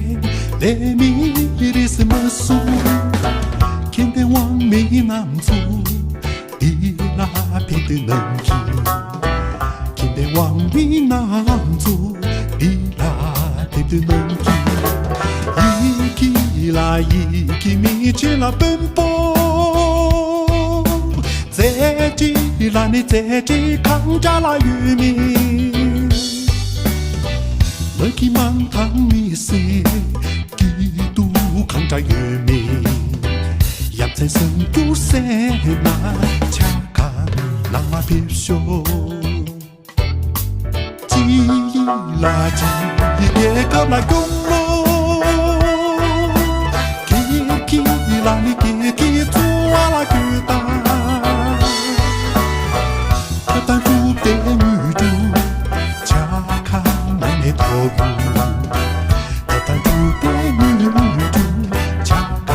ལས་མི་རིས་མ་སུ་ཁྱེད་དེ་དབང་མི་རྣམས་ཚུ། འདི་ལ་ཕེབས་དུས་ནམ་གྱི། ཁྱིམ་པའི་དབང་མི་རྣམས་ཚུ། འདི་ལ་ཕེབས་དུས་ནམ་གྱི། ཡི་གེ་ལ་ཡི་གེ་མི་ཆེ་ལ་དཔོན་པོ། རྩེ་གྲས་ལ་ནི་རྩེ་གྲས་གང་འདྲ་ལ་ཡོད་མེད། མ་གི་མང་ཐང་མི་སེ། སྐྱིད་སྡུག་གང་འདྲ་ཡོད་མེད། ཡ་མཚན་སེམས་སྐྱོ་སེ་ན་ཆ་ག་ནང་ལ་ཕེབས་ཤོག་སྤྱི་ལ་སྤྱི་རྒྱལ་ཁབ་ལ་སྐྱོང་ལོ། ཀི་ཀི་ལ་ནི་ཀི་ཀི་འཚོ་བ་ལ་སྐྱོད་དང་། ད་ད་འགྲུབ་སྟེ་དངོས་གྲུབ་ཆ་ག་ནང་ནས་ཐོབ། ད་ད་འགྲུབ་སྟེ་དངོས་གྲུབ་ཆ་ག་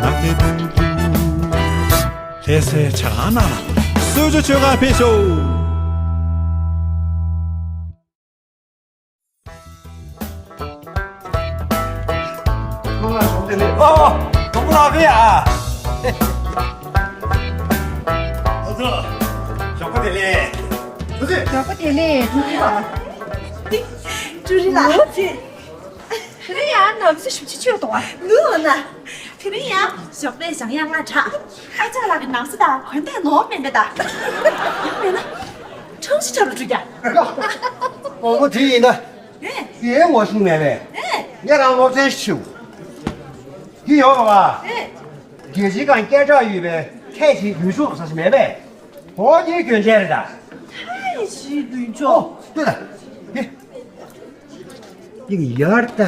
ནང་ནས་ཐོབ། ལྷ་སའི་ཆ་ག་ནང་ལ་གསོལ་ཇ་མཆོད་གར་ཕེབས་ཤོག་ཨོ། དུང་ལ་བེ་ཨ། ཨ་ཙི། ཞོགས་པ་ བདེ་ལེགས། ཐུགས་རྗེ་ཆེ། ཡག་པོ་བདེ་ལེགས། ཀྲུའུ་རིན་ལགས། ཀྲུའུ་རིན་ལགས། ལོ་ཚེ། དེ་རིང་ཡང་ནམ་ཟླ་བཞི་བཅུ་ཆོད་དོ། ནུ་ན། དེ་རིང་ཡང་ཞོགས་པའི་ཞང་ཡང་ང་དྲག་ཨ་ཅག་ལགས་ཀྱི་ནང་ས་དང་གོན་ཏེ་ནོར་མེད་མེད་ད། ཡང་མེད་ན། ཁྲང་ཞི་ཆབ་ལ་འགྲོ་རྒྱ། ཨོ་མོ་དེ་ཡིན་ད། ཨེ། དེའི་ངོ་ཤེས་མེད་པས། ཨེ། ངས་རང་སློབ་ཚན་ཞིག་ཞུ། འདི་ཡོད་པ། ཨེ། རྒྱལ་སྤྱིའི་སྒང་སྐད་གྲགས་ཡོད་པའི་ཁྱད་ཆེའི་ལུས་སྦྱོང་ཟེར་ཞིག་མེད་པས། འོ་དེའི་གྱོན་ཆས་རེད་ད། ཁྱད་ཆེའི་ལུས་སྦྱོང་། ཨོ་ལྟོས་ད། འདི། འདི་ཡར་ད།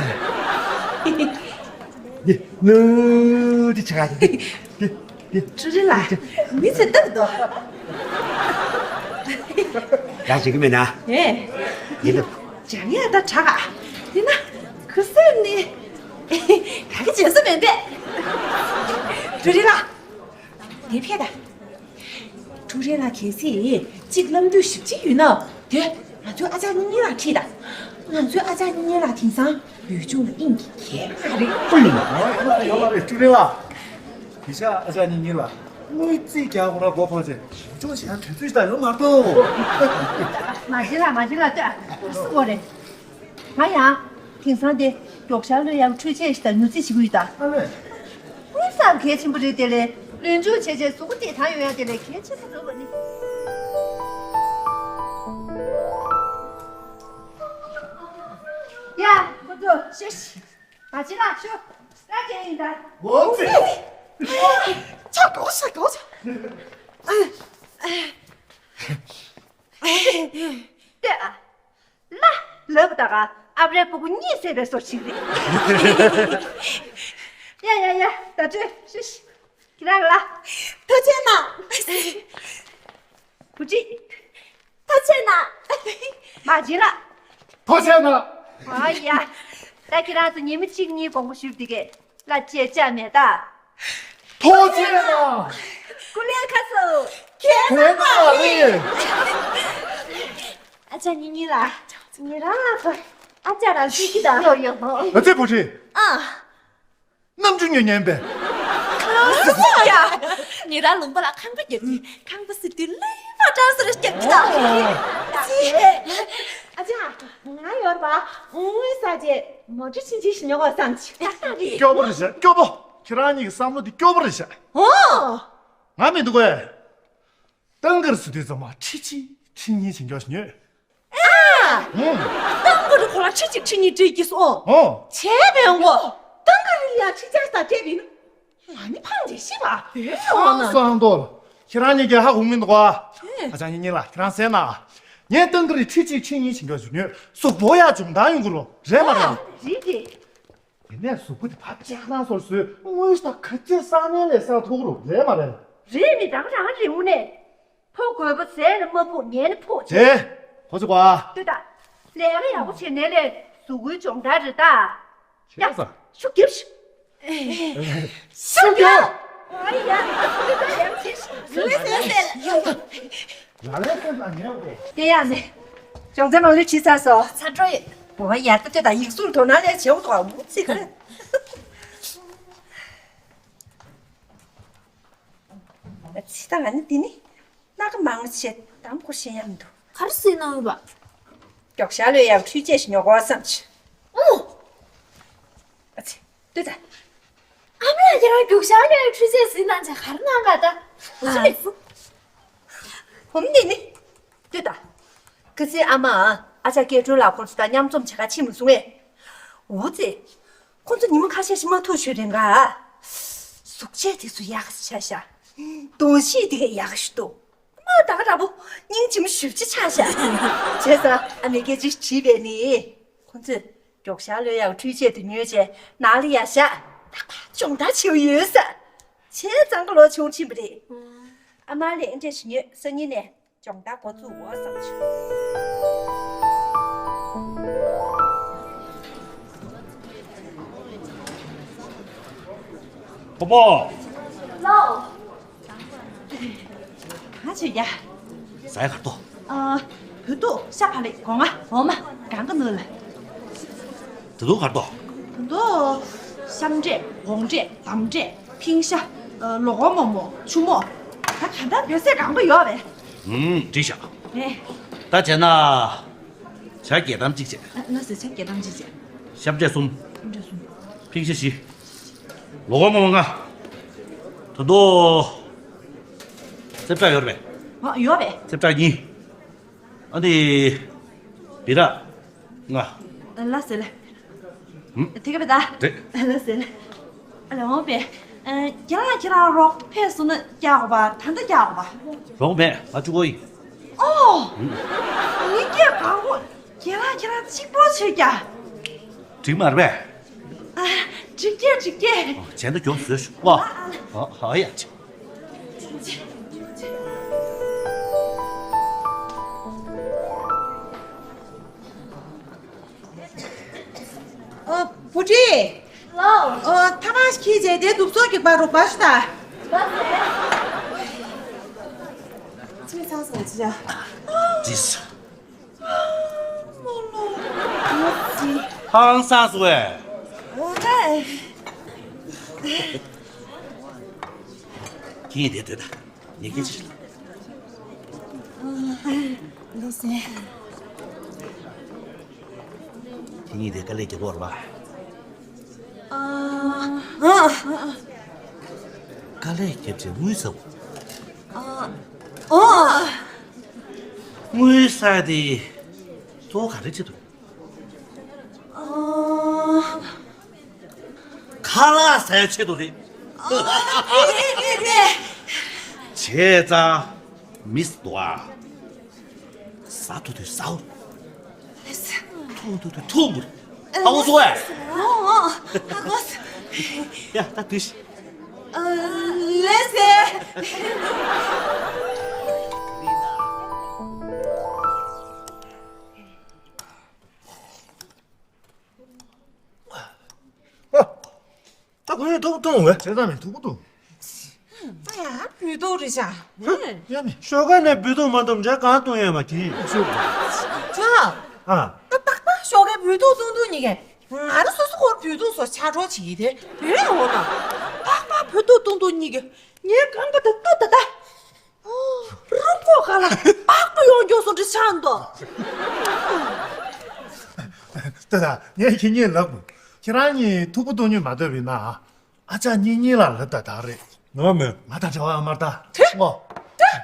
འདི་ནུ་འདི་ཆ་ག་འདི་འདི་འདི། ཀྲུའུ་རིན་ལགས། མི་ཚེ་སྟབས་འདུག་ཡང་བྱེད་ཀྱི་མེད་ན། ཨེ། ཡིན་ད། ཅང་ཡ་ད་དྲག་ཨ། དེ་ན་ཁུ་སེམས་ནི་ག་གི་བྱེད་ས་མེད་པས། ཀྲུའུ་རིན་ལགས། དེ་ཕེ་ད། ཀྲུའུ་རེན་ལགས་གལ་སྲིད་གཅིག་བསླབ་འདོད་ཞེ་པོ་ཅིག་ཡོད་ན། དེ་ང་ཚོའི་ཨ་ཅག་གཉེན་ཉེ་ལགས་ཁྲིད་དང་། ང་ཚོའི་ཨ་ཅག་གཉེན་ཉེ་ལགས་དེང་སང་ལུས་སྦྱོང་ལ་དབྱིངས་ཀྱི་གས་ཁ་རེད། ཨ་ཡོད་མ་རེད་ཀྲུའུ་རེན་ལགས། དེ་ཤ་ཨ་ཅག་གཉེན་ཉེ་ལགས་དངུལ་རྩིས་རྒྱག་དགོས་ན་མགོ་འཁོར་ཆེ་ལུས་སྦྱོང་བྱེད་ཡ་དུས་ཚོད་ད་ཡོད་མ་གཏོགས། མ་བྱེད་ལ་མ་བྱེད་ལ་ལྟོས་ཨ་སུ་གོ་རེད། ང་ཡང་དེང་སང་དེ་མགྱོགས་ཤར་ལོས་ཡང་འཕྲུལ་ཆས་ཤིག་དང་ཉུ་རྩིས་བྱེད་ཀྱི་ཡོད་ད། ཨ་ལས། དངུལ་སང་གལ་ཆེན་པོ་རེད་དེ་ལས་ལུས་སྦྱོང་བྱས་བྱས་གཟུགས་པོ་བདེ་ཐང་ཡོང་ཡ་དེ་ལས་གལ་ཆེན་པོ་རེད་པ་ནི། ཡ་ཁོ་ཚོ་ཤེས། མ་བྱེད་ལ་ཤོག་ལ་བྱས་ཡིན་ད། འོ་ཙི། ཆག་གོ་ཤ་གོ་ཤ། ལྟོས་ཨ། ལ། ལབ་ད་ག་ཨབ་རའི་སྤུ་གུ་གཉིད་སད་པའི་བཟོ་ཞིག་རེད། ཡ་ཡ་ཡ་ད་ཅོ་ཤི་ཤི། ཁྱེད་རང་ལ། ཐུགས་རྗེ་གནང་། བུ་ཁྲིད། ཐུགས་རྗེ་གནང་། མ་བྱེད་ལ། ཐུགས་རྗེ་གནང་། ཨ་ཡ། ད་ཁྱེད་རང་ཚོ་ཉི་མ་གཅིག་གཉིས་དགོངས་པ་ཞུས་འདི་གས་ལ་བཅད་བཅག་མེད་ད། ཐུགས་རྗེ་གནང་། སྐུ་ལས་ཁ་སོ། ཁྱེད་རང་ལ་རེད། ཨ་ཅག་གཉེན་ཉེ་ལགས། ཉེ་རང་ལགས་སོ། ཨ་ཅག་རང་ཅིག་གི་ད། ཡོ་ཡོ་ཧོ། ཨ་ཙི་བུ་ཁྲིད། ཨ། རྣམ་འགྱུར་ཉོན་ཉན་པས། ཁ་སོ་ཡ། ཉེ་རང་ལུང་པ་ལ་ཁང་པ་རྒྱབ་ཀྱི་ཁང་པ་སི་ཏི་ལེ་མ་ཀྲང་སི་རེ་རྒྱབ་ཀྱི་ད། ཨ་ཅག་ང་ཡོད་པ་དངུལ་ས་རྗེས་མོ་ཊ་ཆིན་ཆིན་ཞིག་ཉོ་དགོས་བསམ་གྱི་ཏག་ཏག་རེད། སྐྱོ་པོ་རེད་ཤག་སྐྱོ་པོ། ཁྱེད་རང་གཉིས་ཀྱི་བསམ་བློ་འདི་སྐྱོ་པོ་རེད་ཤག་ཨོ། ང་མི་འདུག་གས། ཏང་གིར་སུ་དུས་ཙམ་མ་ཁྲི་གཅིག་ཁྲི་གཉིས་བྱིན་འཇོག་ཞུ་ཉོས། ཨ། ཧུམ། ཏང་གིར་ཁོ་ལ་ཁྲི་གཅིག་ཁྲི་གཉིས་སྤྲད་ཀྱི་སོང་། ཨོ། བྱས་པའི་ངོ་། ཏང་གིར་ཡ་ཁྲི་བརྒྱ་ཙམ་སྤྲད་པ་ཡིན་ན། ང་ནི་ཕངས་ཏེ་ཤི་བ། ཨེ་ཡོང་ན། སང་ཏོ། ཁྱེད་རང་གཉིས་ཀྱིས་ཧ་གོ་མི་འདུག་ག་ཨེ། ཨ་ཅག་གཉེན་ཉེ་ལགས་ཁྱེད་རང་གསན་ན། ངས་ཏང་གིར་ཁྲི་གཅིག་ཁྲི་གཉིས་བྱིན་འཇོག་ཞུ་ཉོས་གཟུགས་པོ་ཡ་སྦྱོང་བརྡར་ཡོང་གི་རོ་རེད་མ་རེད། རེད་རེད། དེ་ནས་གཟུགས་པོ་དེ་ཕར་བཅག་ན་སོར་སོའི་དངོས་ཤུགས་དང་ག་ཚོད་བསགས་ནས་ལས་བསགས་ཐུབ་ཀྱི་རེད་མ་རེད། རེད་མི་རང་རང་རེད་འུ་ནས། ཕོ་རྒོད་པོ་ཟས་ནི་མ་ཕོག་ཉལ་ནི་ཕོག་ཅེས། དེ། གོ་ཚོད་གོ་ཨ། ལྟོས་དང་། ལས་ཀ་ཡག་པོ་བྱས་ནས་ལས་གཟུགས་པོའི་སྦྱོང་བརྡར་རེད་ད། བྱས་ཙང་། ཤུགས་རྒྱབ་ཤིག་ཤུགས་རྒྱབ། ཨ་ཡ། ལ་ལས་སེམས་པ་ཉལ་བ་དེ། དེ་ཡང་ནི། སྦྱོང་ཚན་མང་ལོས་བྲིས་ཚར་སོང་། ཚར་འགྲོ་ཡོད། འོ་ཡར་ལྟ་ལྟོས་དང་ཡིག་གཟུགས་དོ་སྣང་ལས་བྱེད་འོ་དོ་འུ་ཚིག་ག་ཚིག་དང་ང་ནི་འདི་ནི། སྣ་ཁ་མང་བྱས་དམ་ཁོ་ཤེས་ཡ་མི་འདུག་ག་རེ་ཟེར་གནང་ཡོད་པ། མགྱོགས་ཤར་ལོས་ཡང་འཕྲུལ་ཆས་ཤིག་ཉོ་དགོས་བསམ་བྱས། ཨོ། ཨ་ཙི། ལྟོས་ད། ཨ་མ་ལགས་ཁྱེད་རང་མགྱོགས་ཤར་ལོས་ཡང་འཕྲུལ་ཆས་ཟིན་གནང་བྱས་ག་རེ་གནང་ག་ད། ཨ་ཙི། བུམ་འདི་ནི། ལྟོས་ད། ཁ་སང་ཨ་མ། ཨ་ཅག་སྐལ་སྒྲོན་ལགས་ཁོང་ཚོ་དང་མཉམ་འཛོམས་བྱེད་ག་ཕྱིན་མི་སོང་ངས། འུ་ཙི། ཁོང་ཚོ་ཉི་མ་ཁ་ཤས་ཤིག་མ་ཐུག་ཞུས་རེད་འགའ། གཟུགས་བྱད་དེ་ཚོ་ཡག་ག་ཆགས་ཤག་གདོང་ཤེས་དེ་གས་ཡག་ག་ཞིག་འདུག་མ་ད་ག་འདྲ་པོ་སྙིང་རྗེ་མོ་ཞེ་པོ་ཅིག་ཆགས་ཤག་བྱས་ཙང་ཨ་མས་སྐད་ཅིག་དྲིས་པས་ནི། ཁོང་ཚོས་མགྱོགས་ཤར་ལོས་ཡང་འཕྲུལ་ཆས་དེ་ཉོས་བྱས་ནང་ལ་ཡར་བཞག་སྦྱོང་བརྡར་བྱེད་ཡོད་ས། བྱས་ཙང་ཁ་ལོ་ཆུང་ཕྱིན་པ་རེད། ཨ་མ་ལགས་འདྲེ་ཞིག་ཉོས་སང་ཉིན་ནས། སྦྱོང་བརྡར་འགོ་བཙུགས་འོ་བསམ་བྱུང་། བུ་མོ། ལོ། ག་བྱེད་ཡ། ཟ་ཡ་གར་ཏོ། ཨ། བོད་ཐུག་ཤ་བག་ལེབ་སྒོ་ང་འོ་མ་གང་ག་ནོར་ལ། ད་དུང་གར་ཏོ། ད་དུང་། ཤམ་འབྲས་སྒོང་འབྲས་འདམ་འབྲས་ཕིང་ཤ། ལོ་གོ་མོག་མོག་ཆུ་མོག་ད་ག་འདྲ་བོད་ཟས་གང་ག་ཡོད་པས། ཨུམ། འགྲིག་ཤག་རེད། ད་བྱས་ན། ཇ་བརྒྱད་ཐམ་གཅིག་བྱས། ཨ། ལགས་སོ། ཇ་བརྒྱད་ཐམ་གཅིག་བྱས། ཤ་བཀྲེས་གསུམ། ཤ་བཀྲེས་གསུམ། ཕིང་ཤ་བཞི། ལོ་གོ་མ་མ་ལྔ། ད་དུང་། རྩེ་བྲག་ཡོད་རེད་པས། ཨ། ཡོད་པས། རྩེ་བྲག་གཉིས། ཨ་ནི། སྦི་རག་ལྔ། ལགས་སོ་ལགས། ཨུམ། དེ་ག་བས་ད། རེད། ལགས་སོ་ལགས། ཨ་ལས་འོང་པས། ཨ། ཁྱེད་རང་ཁྱེད་རང་རོགས་ཕེབས་སོང་ན་རྒྱག་དགོས་པ། ད་ལྟ་རྒྱག་དགོས་པ། རོགས་མེད། ང་གཅིག་པོ་ཡིན། ཨོ། ཨུམ། ངའི་སྐད་གང་པོ། ཁྱེད་རང་ཁྱེད་རང་གཅིག་པོ་ཚོས་རྒྱག་འགྲིག་མ་རེད་པས། ཨ། འགྲིག་གི་རེད། འགྲིག་གི་རེད། ཨོ། བྱས་ན་མགྱོགས་བཟོས་ཤོག་ཨ། ཨ། ཨ། ཡ། ཨ། བུ་ཁྲིད། ལགས། ཨ། ཐ་མག་ཅིག་ཁྱེར་བྱས་དེ་བདུག་སྤོས་ཀྱི་པར་རུ་འབག་ཤོག་དང་། ལགས་སེ། ཚིག་མི་ཚང་སོང་ཅི་ཡ། ཇིས། ཧང་སངས་སོང་བས། ཁྱེད་དེ་དེ་ད་ངས་སྐད་ཆ་ཞིག་ལ། ལགས་སེ། ཁྱེད་གཉིས་དེ་དཀའ་ལས་རྒྱག་གི་ཡོད་རེད་པ། ཨ། ཨ། དཀའ་ལས་རྒྱབ་བྱས་དངུལ་ཟ་བ། ཨ། ཨ། དངུལ་ཟ་དེ་གཙོ་བོ་ག་རེ་ཆེད་དུ། ཨ། ཁ་ལག་ཟ་ཡ་ཆེད་དུ་རེད། ཨ། རེད་རེད་རེད་རེད། བྱས་ཙང་མི་ཟ་འདུག་ཨ། ཟ་ཐུབ་དུས་ཟ། ལགས་སེ། འཐུང་ཐུབ་དུས་འཐུང་དགོས། ཧ་གོ་སོང་ངས། ཨོ། ཨོ། ཧ་གོ་སོང་། ཡ། ད་འདུག་སེ། ཨ། ལགས་སེ། ཨ། ད་ཁོ་ཡང་ཐུག་ཐུག་ངས། བྱས་ཙང་མེད། ཐུག་ཐུག་ད་ཡང་བུད་ཐུག་རེད་ཤག་ཡ་མེད། ཞོགས་ཀས་ནས་བུད་ཐུག་མ་གཏོགས་འདྲ་གང་གཏོང་ཡས་མ་གི། ཅོ། ཨ། ད་རྟག་པར་ཞོགས་ཀས་བུད་ཐུག་གཏོང་ཐུག་གཉིས་ཀས། ང་རང་སོ་སོ་ཁོར་བུད་ཐུག་བཟོ་ཆ་འགྲོ་བྱེད་དེ་བུད་འོང་ན། རྟག་པར་བུད་ཐུག་གཏོང་ཐུག་གཉིས་ཀས་ངའི་རྐང་པ་དང་སྟོད་ད་ད། རུ་ཀོ་ག་ལ་པགས་པ་ཡོང་མགྱོགས་སོང་འདྲ་ཆགས་འདུག་ལྟོས་དང་། ངས་ཁྱེད་གཉིས་ལབ་དགོས། ཁྱེད་རང་གཉིས་ཐུག་པ་གཏོང་རྒྱུ་མ་འདོད་པ་ཡིན་ན། ཨ་ཅག་གཉིས་གཉིས་ལ་ལབ་ད་དག་རེད། ང་མེད། ང་དང་འབྲེལ་བ་ཡོད་མ་རེད་ད། ཐུ། ཨོ། ཐུ།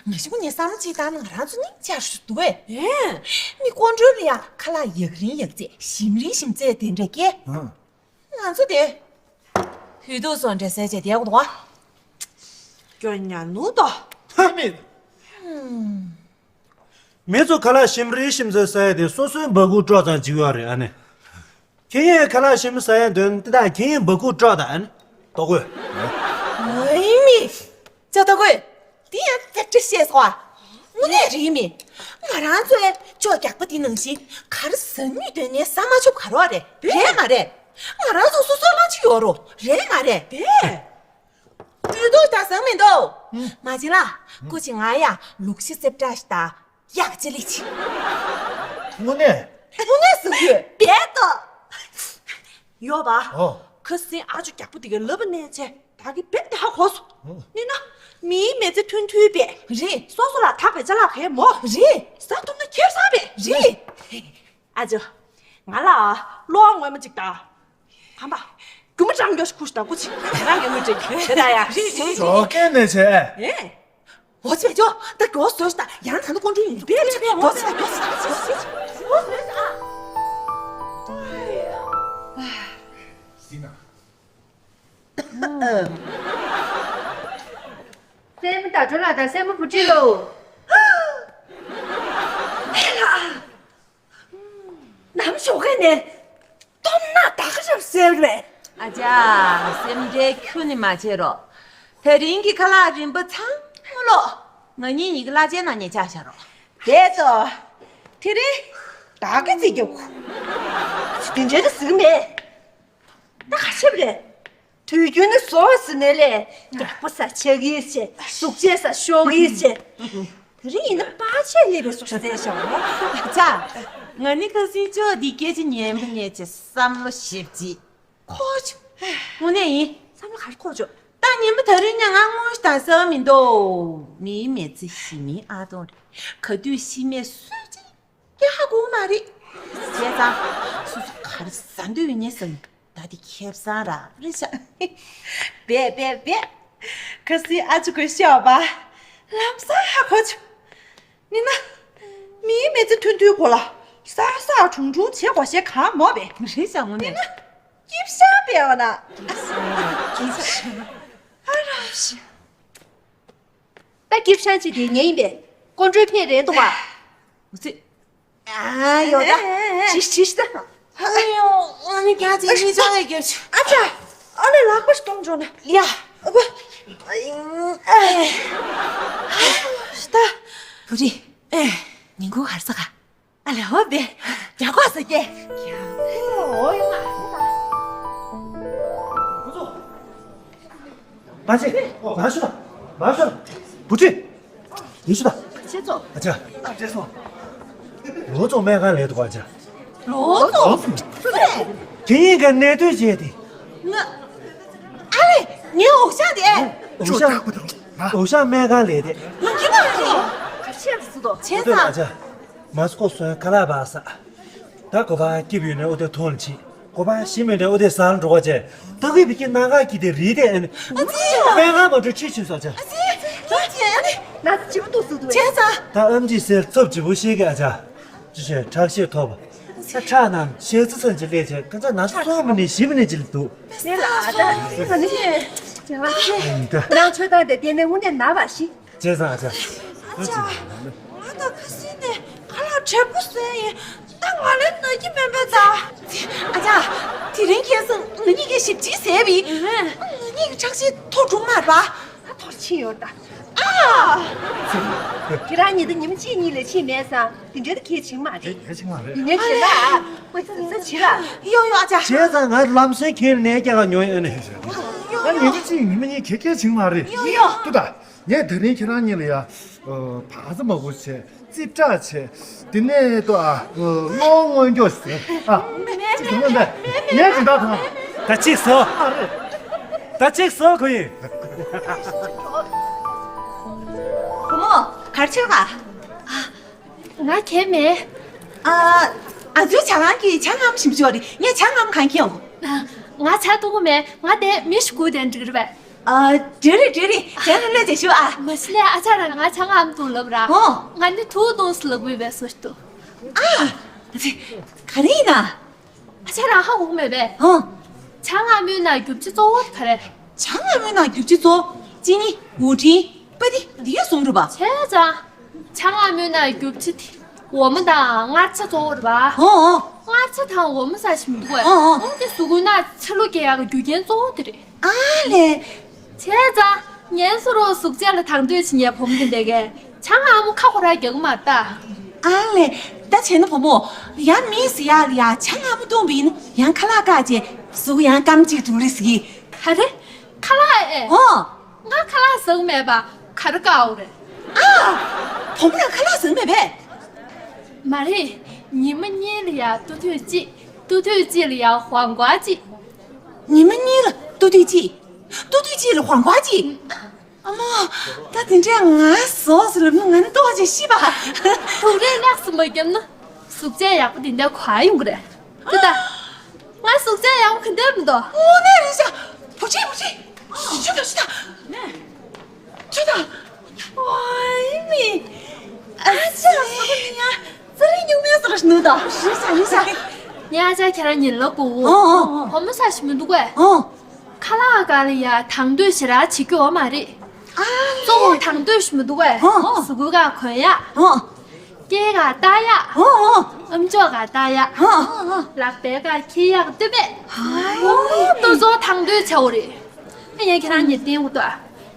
མ་གཞི་ཁོ་ངས་བསམ་བློ་ཅིག་བཏང་ན་ང་རང་ཚོ་སྙིང་རྗེ་རུ་འདུག་གས། ཨེ། མི་ཀོང་སྤྲུལ་ལ་ཡ་ཁ་ལག་ཡག་རིན་ཡག་རྩེ་ཞིམ་རིན་ཞིམ་རྩེ་དེ་འདྲ་སྐྱེ། ཨང་། ང་ཚོ་དེ། བུད་ཐུག་བཟོ་འདྲ་ཟེར་བྱས་བསྡད་དགོས་འདུག་ག་སྐྱོ་ཉ་ནུ་ཏོ། ཐབས་མེད། ཧུམ། མི་ཚོ་ཁ་ལག་ཞིམ་རིན་ཞིམ་རྩེ་ཟ་ཡ་དེ་སོ་སོའི་འབག་གུ་དཀྲོག་ཙམ་བྱེད་ཀྱི་ཡོད་རེད་ཨ་ནི། ཁྱེད་ཡིན་ཁ་ལག་ཞིམ་ཟ་ཡ་འདོད་ན་དེ་དག་ཁྱེད་ཡིན་འབག་གུ་དཀྲོག་དང་ཨ་ནི། ལྟོ་གོས། ཨོའི་མི། ཅོ་ལྟོ་གོས། དེ་ཡང་ཙེ་ཏྲི་ཤེས་སོ། དངོས་གནས་རེད་མི། ང་རང་ཚོའི་ཅོ་རྒྱག་པ་དེ་ནང་བཞིན་ག་རེ་ཟ་ནུས་དོན་ནས་ཟ་མ་ཆོག་ག་རོགས་རེད། རེད་མ་རེད། ང་རང་ཚོ་སོ་སོ་ལ་ཅི་ཡོད་རོ། རེད་མ་རེད། རེད། བུད་ཐུག་ད་ཟ་མི་འདུག་མ་ཅི་ལ། སྐུ་ཅི་ང་ཡ་ལུག་ཤི་ཙེ་ཏྲ་ཤི་ད། ཡག་ཅི་ལི་ཅི། དངོས་གནས། དངོས་གནས་ཟ་རྒྱུ། བེད་དོ། ཡོད་པ། ཨོ། ཁ་སང་ཨ་ཅོ་རྒྱག་པོ་དེ་གའི་ལབ་པ་ནས་བྱས་ད་གི་བེད་དེ་ཧ་གོ་སོང་། ཨོ། ནི་ན། མིའི་མི་ཚེ་མཐུན་ཐུལ་བེད། རེད། སོ་སོ་ལ་ཐག་པའི་ཅ་ལག་གས་མོ། རེད། ཟ་ཐུབ་ན་ཁྱེར་ཟ་བེད། རེད། ཨ་ཅོ། ང་ལ་གློ་བ་སྔོན་མ་ཅིག་ད། ཁམས་པ། རྒྱུ་མ་ཅང་མགྱོགས་ཤིག་ཁུར་ཤིག་དང་ཁུ་ཆི། རང་གི་མི་འགྲིག་གི་དེ་ད་ཡ། ཞོགས་ཀས་ནས་བྱས། ཨེ། འོ་ཙི་ཅོ། ད་མགྱོགས་བཟོས་ཤིག་དང་ཡང་ད་ནི་ཀོང་ཀྲུའུ་ཡིན་པས་ལས་པས། མགྱོགས་བཟོས་ཤིག་མགྱོགས་བཟོས་ཤིག་མགྱོགས་བཟོས་ཤིག་སྲས་མོ་ཟླ་སྒྲོན་ལགས་དང་སྲས་མོ་བུ་ཁྲིད་ལོ། ནམ་ཞོགས་ཀས་ནས་སྟོབས་ནག་ད་ག་རབ་གསལ་བས། ཨ་ཅག་སེམས་ཁྲལ་ཁྱོན་ནས་མ་བྱེད་རོགས། དེ་རིང་གི་ཁ་ལག་རིམ་པ་ཚང་མ་ལོག་ང་གཉིས་གཉིས་ཀྱི་གླ་ཆའི་ནང་ནས་བཅག་བཞག་རོགས། དེ་ཚོ། དེ་རིང་ད་ག་རྩིས་རྒྱབ་ཁུ། དེ་འདྲའི་ཟིག་མེད། ད་ག་ཆེབ་རེད། དུས་རྒྱུན་ནི་བཟོ་བ་ཟིན་ནས་ལས་རྒྱག་པ་ས་ཆག་གིས་ཆེ་གཟུགས་ཆེ་ས་ཤོག་གིས་ཆེ། དེ་རིང་ཡིན་ན་པ་ཆེ་ལས་པའི་སོ་ཟེར་ཤོག་ཅག་ང་ནི་ཁ་སང་ཅོ་འདི་སྐད་ཆ་ཉན་པ་ཉན་ཆེ་བསམ་བློ་ཞིབ་ཅིག་ཁོག་ཆུ། དངོས་གནས་ཡིན། བསམ་བློ་ག་རེ་ཁོག་ཆུ། ཉིན་མོ་ད་རིང་ཉ་ང་དངོས་ཤུགས་དང་ས་མི་འདུག་མིའི་མི་ཚེ་ཞི་མིའི་ཨ་སྟོང་རེད། ག་དུས་ཤི་མེད་སུས་ཅིག་ཀྱང་ཧ་གོ་མ་རེད། བྱས་ཙང་སོ་སོ་ག་རེ་ཟ་འདོད་ཡོད་ཉེ་ཟེར་ནས་ད་དེ་ཁེ་བཟང་རང་རེད་ཤག་བེ་བེ་བེ། ཁ་སི་ཨ་ཅུ་གོ་ཤི་ཨ་བ། ལམ་སང་ཧ་གོ་ཆུ། ནི་ན། མིའི་མི་ཚེ་མཐུན་མཐུན་གོ་ལ། ས་ས་གྲུང་གྲུང་བྱེད་དགོས་ཤེས་གང་མོ་བེ། རེད་ཤག་ངོ་ནས། ནི་ན། སྐྱིབ་ཤང་བེ་བ་ན། ཨ་ར་ཤི། ད་སྐྱིབ་ཤང་ཅིག་དེ་ངའི་ཡིན་པས། ཀོང་ཀྲོའི་ཕེ་རེད་འདུག་བ། འུ་ཚེ། ཨ་ཡོ་ད། ཅིས་ཅིས་ད། ཨ་ཡོ། ཨ་ནི་རྒྱ་ཅིག་ཅིག་ཅང་ཡོད་རྒྱབ་ཤི། ཨ་ཅག་ཨ་ལས་ལག་པ་ཞིག་གཏོང་ཆོག་ན། ཡ། ཨ་བ། ཨ་ཡིན། ཨ་ཡིན། ད། བུ་རི། ཨེ། ཉིན་གུང་ཧར་ས་ག་ཨ་ལས་ཧོ་བེ། རྒྱ་གོ་ས་ཀྱེ། ཡ། ཨོ་ཡ། མ་ཆེ། མ་ཤོད། མ་ཤོད། བུ་ཁྲིད། ཡིན་ཤོད་ད། ཁྱེད་ཚོ། ཨ་ཅག་ཨ་ཅག་སོ། ལོ་ཚོ་སྨན་ཁང་ལས་འདུག་ཨ་ཅག་ལོ་ཚོ། སུ་རེད། ཁྱེད་གཉིས་ཀ་གནད་དོན་བྱས་ཏེ། ང་། ཨ་ལས། ངའི་འོག་ཤག་དེ། འོག་ཤག་འོག་ཤག་སྨན་ཁང་ལས་དེ། ང་ཁྱེད་མ་རེད། ག་ཤེད་སུ་དོ། བྱས་ཙང་། ཨ་ཅག་མ་སྐོ་སོན་ཁ་ལག་བག་ས། ད་གོ་བ་སྐྱིབ་ཡོད་ནས་ཨོ་དེ་ཐོང་ལ་ཕྱིན། གོ་བ་ཤི་མེད་ནས་ཨོ་དེ་ཟང་འགྲོ་བ་བྱས། ད་གི་བི་ཀི་ན་ག་གི་དེ་རི་དེ་ཨ་ནི། ཨ་ཙི། སྨན་ཁང་མ་འགྲོ་ཁྲིད་ཕྱིན་སོ་ཅག་ཨ་ཙི། ཨ་ཙི། ཨ་ནི། ན་ཚ་ཇི་མ་གཏོགས་སུ་འདུག་བྱས་ཙང་། ད་ཨམ་ཆི་སེར་ཚབ་ཇི་བོ་ཤེས་གི་ཨ་ཅག་ཅི་བྱས་ཁྲག་ཤེད་མཐོ་བ། ད་ཁྲག་ནང་ཤེལ་ཚི་ཚན་གྱི་ལས་བྱས་ཀ་ཚ་ན་ཚ་སོང་མི་ནི་ཞི་མི་ནི་ཅི་ལ་འདུག་དེ་ལ་ཨ་ད་ཨ་ནི། ནང་ཆོས་དང་དེ་བརྟེན་ནས་དངོས་གནས་ན་བ་ཞི། བྱས་ཙང་ཨ་ཅག་ཨ་ཅག་ང་དང་ཁ་སིན་ནས་ཁ་ལག་དྲོད་པོ་ཟོས་ཡིན། ད་ང་ལས་ན་གི་མེད་པས་ཙང་། ཨ་ཅག་དེ་རིང་ཁྱེད་ཚོ་ང་གཉིས་ཀྱི་ཞིབ་ཕྲའི་ཟས་པའི། ང་གཉིས་ཀྱི་ཁྲག་ཤེད་མཐོ་དྲུག་མ་རེད་པ། ད་ཐོར་ཕྱིན་ཡོད་ད། ཨ། ཁྱེད་རང་གཉིས་ད་ཉི་མ་གཅིག་གཉིས་ལས་ཕྱིན་མེད་ཙང་དེ་འདྲའི་ད་གལ་ཆེན་མ་རེད། གལ་ཆེན་མ་རེད། ཡིན་ནའི་ཁྱེད་རང་དཔེ་ཚ་ཚ་བྱེད་ལ། ཡོ་ཡོ་ཨ་ཅག་བྱས་ཙང་ང་ལམ་སེང་ཁྱེད་ནས་སྐྱག་ཉོ་ཡོད་ནས། ང་ཉི་མ་གཅིག་ཉི་མ་གཉིས་གལ་གལ་ཆེན་མ་རེད། ཡོ་ཡོ། ཏུ་ད། ངས་དེ་རིང་ཁྱེད་རང་གཉིས་ལ་ཡ། བག་ཚ་མ་གོ་བྱས། རྩིས་སྤྲད་བྱས། དེ་ནས་ཏོ་ཨ། གློག་སྔོན་སྐྱོ་ཟེར། ཨ། ཅི་ཟེར་མིན་པས། ངས་ཇི་ལྟར་མཐོང་། ད་ཅིག་ཟོ། ཨ་རེད། ད་ཅིག་ཟོ་གོ་ཡིན། བུ་མོ། གར་ཆོད་ག་ང་གལ་མེད། ཨ། ཨ་ཚོའི་ཇ་ཁང་གི་ཇ་མངར་མོ་ཞིམ་པོ་ཞིག་ཡོད་རེད། ངས་ཇ་མངར་མོ་གང་ཁྱེར་ཡོང་། ང་ཇ་འཐུང་གི་མེད། ང་དེ་མི་ཞིག་སྒུག་བསྡད་འགྲིག་རེད་པས། ཨ། འགྲིག་རེད་འགྲིག་རེད། ཇ་ནི་སླེབས་བྱས་ཞུ་ཨ། མ་གཞི་ནས་ཨ་ཅག་རང་ང་ཇ་མངར་མོ་འཐུང་ལབ་ར། ཨོ། ང་ནི་དུག་འཐུང་ཟེར་ལབ་གི་ཡོད་པས་སོ་ཞིག་ཏུ། ཨ། ག་རེ་ཡིན་ན། ཨ་ཅག་རང་ཧ་གོ་གི་མེད་པས། ཨོ། ཇ་མངར་མོའི་ནང་རྒྱུ་ཆ་གཙོ་བོ་དེ་ག་རེ། ཇ་མངར་མོའི་ནང་རྒྱུ་ཆ་གཙོ་བོ་ཅི་ནི་འུ་ཏྲིན། པ་ཏི་འདི་ག་གསུམ་རེད་པ། བྱས་ཙང་། ཇ་མངར་མོའི་ནང་རྒྱུ་ཆ་དེ་འོ་མ་དང་མངར་ཆ་གཙོ་བོ་རེད་པ། ཨོ་ཨོ། མངར་ཆ་དང་འོ་མ་ཟ་ཞིག་མི་འདུག་གས། ཨོ་ཨོ། འོ་དེ་གཟུགས་པོའི་ནང་ཚ་ལུ་སྐྱེ་ཡག་གི་རྒྱུ་རྐྱེན་གཙོ་བོ་དེ་རེད། ཨ་ལས། བྱས་ཙང་། ངན་སོ་རོ་གཟུགས་བྱད་ལ་དང་དོད་བྱེད་མཁན་བུ་མོ་དེ་འདྲས་ཀས་ཇ་མངར་མོ་ཁ་ཁོ་རང་རྒྱག་གི་མ་རེད་ད། ཨ་ལས། ད་བྱས་ན་བུ་མོ། ཡང་མི་ཟེར་ཡག་ལ་ཡ་ཇ་མངར་མོ་བཏུང་བ་ཡིན་ན་ཡང་ཁ་ལག་བཀག་བྱས་གཟུགས་ཡང་སྐམ་གཅིག་འགྲོ་རེད་ཟེར་གི། ག་རེ། ཁ་ལག་ཨེ། ཨོ། ང་ཁ་ལག་ཟ་གི་མེད་པ་ག་རེ་བཀག་འོ་རེད། ཨ། བུ་མོ་རང་ཁ་ལག་ཟ་གི་མེད་པས། མ་རེད། ཉི་མ་གཉིས་ལ་ཡ་ཏུ་ཐུད་གཅིག་ཏུ་ཐུད་གཅིག་ལ་ཡ་ཧོང་ཀོང་གཅིག་ཉི་མ་གཉིས་ལ་ཏུ་ཐུད་གཅིག་ཏུ་ཐུད་གཅིག་ལ་ཧོང་ཀོང་གཅིག་ཨ་མ། ད་དེ་འདྲས་ང་ཟོག་ཟེར་ལབ་ན་ང་ནི་ལྟོགས་བྱས་ཤི་བ། དུག་རིགས་ལེགས་སུ་མ་བརྒྱབ་ན་གཟུགས་བྱད་ཡག་པོ་དེ་འདྲ་ག་པར་ཡོང་གི་རེད། ཏུ་ད། ང་གཟུགས་བྱད་ཡག་པོ་ག་འདྲ་མི་འདུག་དངོས་གནས་རེད་ཤག་བུ་ཆེ་བུ་ཆེ། ཞུ་ད་ཞུ་ད། ནས། ཞུ་ད། ཝའི་མི། ཨ་ཅག་སོ་ག་ནི་ཡ། ཙི་རི་སྨྱུག་མའི་སོ་ག་ནུ་ད། རེད་ཤག་རེད་ཤག་ངས་ཨ་ཅག་ཁྱེད་རང་གཉིས་ལ་གོ། ཨོ་ཨོ། བུ་མོ་ཟ་ཞིག་མི་འདུག་གས། ཨོ། ཁ་ལག་སྒང་ལ་ཡ་དང་དོད་ཞེ་དྲག་བྱེད་རྒྱུ་ཡོད་མ་རེད། ཨ། གཙོ་བོ་དང་དོད་ཞིག་མི་འདུག་གས། ཨོ། གཟུགས་པོའི་སྒང་གོན་ཡག་ཨོ། སྐེ་སྒང་བཏགས་ཡག་ཨོ་ཨོ། ཨམ་ཅོག་སྒང་བཏགས་ཡག་ཨོ་ཨོ། ལག་པའི་སྒང་འཁྱེར་ཡག་སྟོད་པས། ཧའི། ཨོ། དེ་ཚོ་དང་དོད་བྱ་འོ་རེད། ཨ་ཡ་ཁྱེད་རང་གཉིས་བསྟན་འོ་ད།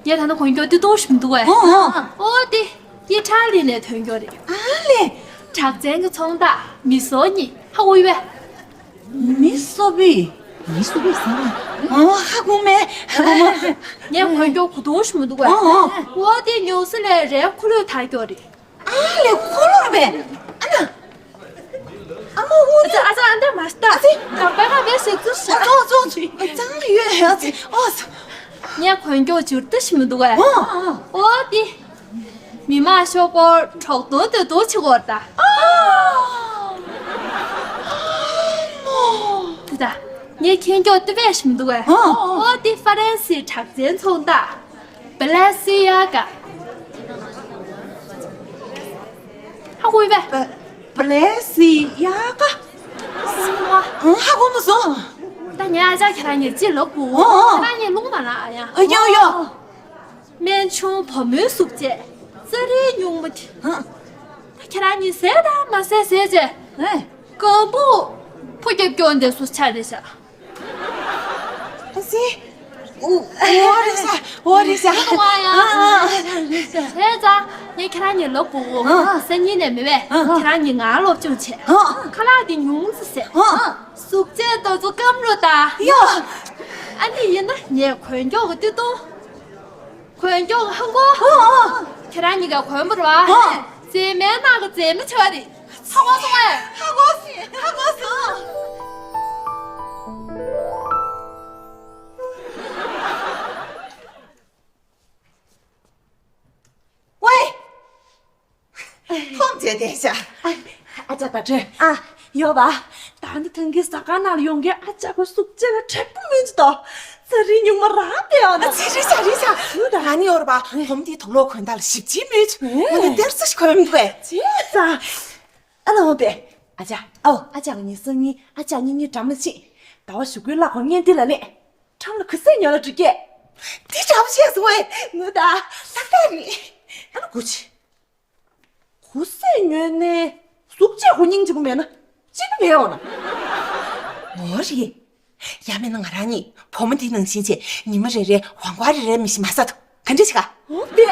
ངས་ད་ནི་གོན་རྒྱུ་དེ་དུང་ཞིག་མི་འདུག་གས། ཨོ་ཨོ། ཨོ་དེ། ཡི་ཁྲང་ལི་ནས་ཐོན་རྒྱུ་རེད། ཨ་ལས། གྲགས་ཅན་གྱི་ཚོང་རྟགས་མི་སོ་གཉིས་ཧ་གོ་ཡོད་པས། མི་སོ་པི། མི་སོ་པི་ཟེར་བ། ཨོ་ཧ་གོ་མེད། ངས་གོན་རྒྱུ་གོས་ཐུང་ཞིག་མི་འདུག་གས། ཨོ་ཨོ། ཨོ་དེ་ཉུང་ས་ལས་རས་ཁུ་ལུ་དར་རྒྱུ་རེད། ཨ་ལས་ཁུ་ལུ་རེད་པས། ཨ་ན། ཨ་མ་འོ་དེ། ཨ་ཙི་ཨ་ཙི་ཨ་འདྲ་མ་ལྟ། ཨ་ཙི། ད་བེ་ག་བེ་ཞིག་ཙུ་ཤ། ཨོ་ཙོ་ཙོ་ཙོ། ཙང་ཡོད་ཨ་ཙི། ཨོ་ཙོ། ངས་གོན་མགྱོགས་འཇུར་ཏུ་ཞིག་མི་འདུག་གས། ཨོ། ཨོ་དེ། མི་མང་ཤོག་སྒོར་གྲོགས་དོན་དུ་འདུག་ཆི་གོ་ད། དེ་ད། ངས་གོན་མགྱོགས་ཏུ་བས་ཞིག་མི་འདུག་གས། ཨོ། ཨོ་དེ་ཧྥ་རན་སིའི་གྲགས་ཅན་ཚོང་རྟགས། བ་ལེ་སི་ཡ་ག་ཧ་གོ་ཡོད་པས། བ་ལེ་སི་ཡ་ག་ཧ་གོ་མ་སོང་། ད་ངས་ཨ་ཅག་ཁྱེད་རང་གཉིས་ཅི་ལབ་དགོས། ཨོ། ཨོ། ཁྱེད་རང་གཉིས་རླུང་མ་ལངས་ཨ་ཡ། ཨ་ཡོ་ཡོ། སྨན་ཆུང་བུ་མོའི་གཟུགས་བྱད་རྩ་རིའི་སྨྱུག་མ་དེ། ཧ། ད་ཁྱེད་རང་གཉིས་ཟས་དང་མ་ཟས་ཟས་བྱས། ཨེ། སྐམ་པོ་ཕོ་རྒྱབ་སྐྱོར་འདས་སུ་ཆ་རེ་བཞག་ཨ་ཙི། ཨོ་རེད་ཤག་ཨོ་རེད་ཤག་ཨ་ཨ། བྱས་ཙང་ངས་ཁྱེད་རང་གཉིས་ལབ་དགོས། ཨ། སང་ཉིན་ནས་མེད་པས། ཨ། ཁྱེད་རང་གཉིས་ང་སློབ་སྦྱོང་བྱས། ཨ། ཁ་ལག་འདི་ཉུང་ཙམ་ཟས། ཨ། གཟུགས་བྱད་དེ་ཚོ་སྐམ་རུ་བཏང་། ཡོ། ཨ་ནི་ཡིན་ན་ངས་གོན་མགྱོགས་ཀྱི་སྟོད་ཐུང་། གོན་མགྱོགས་ཧ་གོ། ཨོ་ཨོ། ཁྱེད་རང་གཉིས་ཀ་གོན་པ་རེད་བ། ཨོ། མཛེས་མའི་ནང་གི་མཛེས་མ་ཆགས་རེད། ཧ་གོ་སོང་ངས། ཧ་གོ་སོང་། ཧ་གོ་སོང་། ཝེ། ཁོམ་བྱས་བསྡད་ཤག་ཨ་ཅག་པ་ཁྲོད། ཨ། ཡོད་པ། ད་ནི་ཐང་གི་ཟ་ཁང་ནང་ལ་ཡོང་མཁན་ཨ་ཅག་གི་གཟུགས་བྱད་ལ་དྲེག་པོ་མིན་གྱི་དོ། རྩ་རིའི་སྨྱུག་མ་རང་བསྡད་ཡོད་ན། ཨ་ཙི་རེད་ཤག་རེད་ཤག་ང་ནི་ཡོད་རེད་པ། གོམ་དེའི་དུག་ལོག་གོན་སྟངས་ལ་ཞིབ་ཅིང་མོས་བྱུང་། ངོ་ནས་སྟེར་ས་ཞིག་གོན་མི་འདུག་པས། ཅི་ཙང་། ཨ་ལ་འོང་པས། ཨ་ཅག་ཨོ། ཨ་ཅག་གི་ངེད་སང་ཉིན་ཨ་ཅག་གཉིས་གཉིས་འགྲམ་ལ་ཕྱིན། ཟླ་བ་གཞུག་གུའི་གླ་འཁོར་བརྙན་འདི་ལ་སླེབས། འགྲམ་ལ་གུས་སེ་ཉོ་ལ་འགྲོ་སྐད། འདི་འདྲ་པོ་བྱས་སོང་བས། ངོ་ད། ཏག་ཏག་རེད། ཨ་ལ་སྒུག་ཅིག་གུས་སེ་ཉོས་ནས་གཟུགས་བྱད་གུ་རྙིང་ཆེན་པོ་མེད་ན་གཅིག་པུ་མེད་འོང་ན། འོ་རེད། ཡང་མིན་ན་ང་རང་གཉིས་བུ་མོ་འདི་ནང་བཞིན་བྱས་ཉི་མ་རེ་རེ་ཝང་ཝང་རེ་རེ་མི་ཤི་མ་ཟ་ཐུབ་ག་འདྲ་བྱེད་ག་འོ་དེ།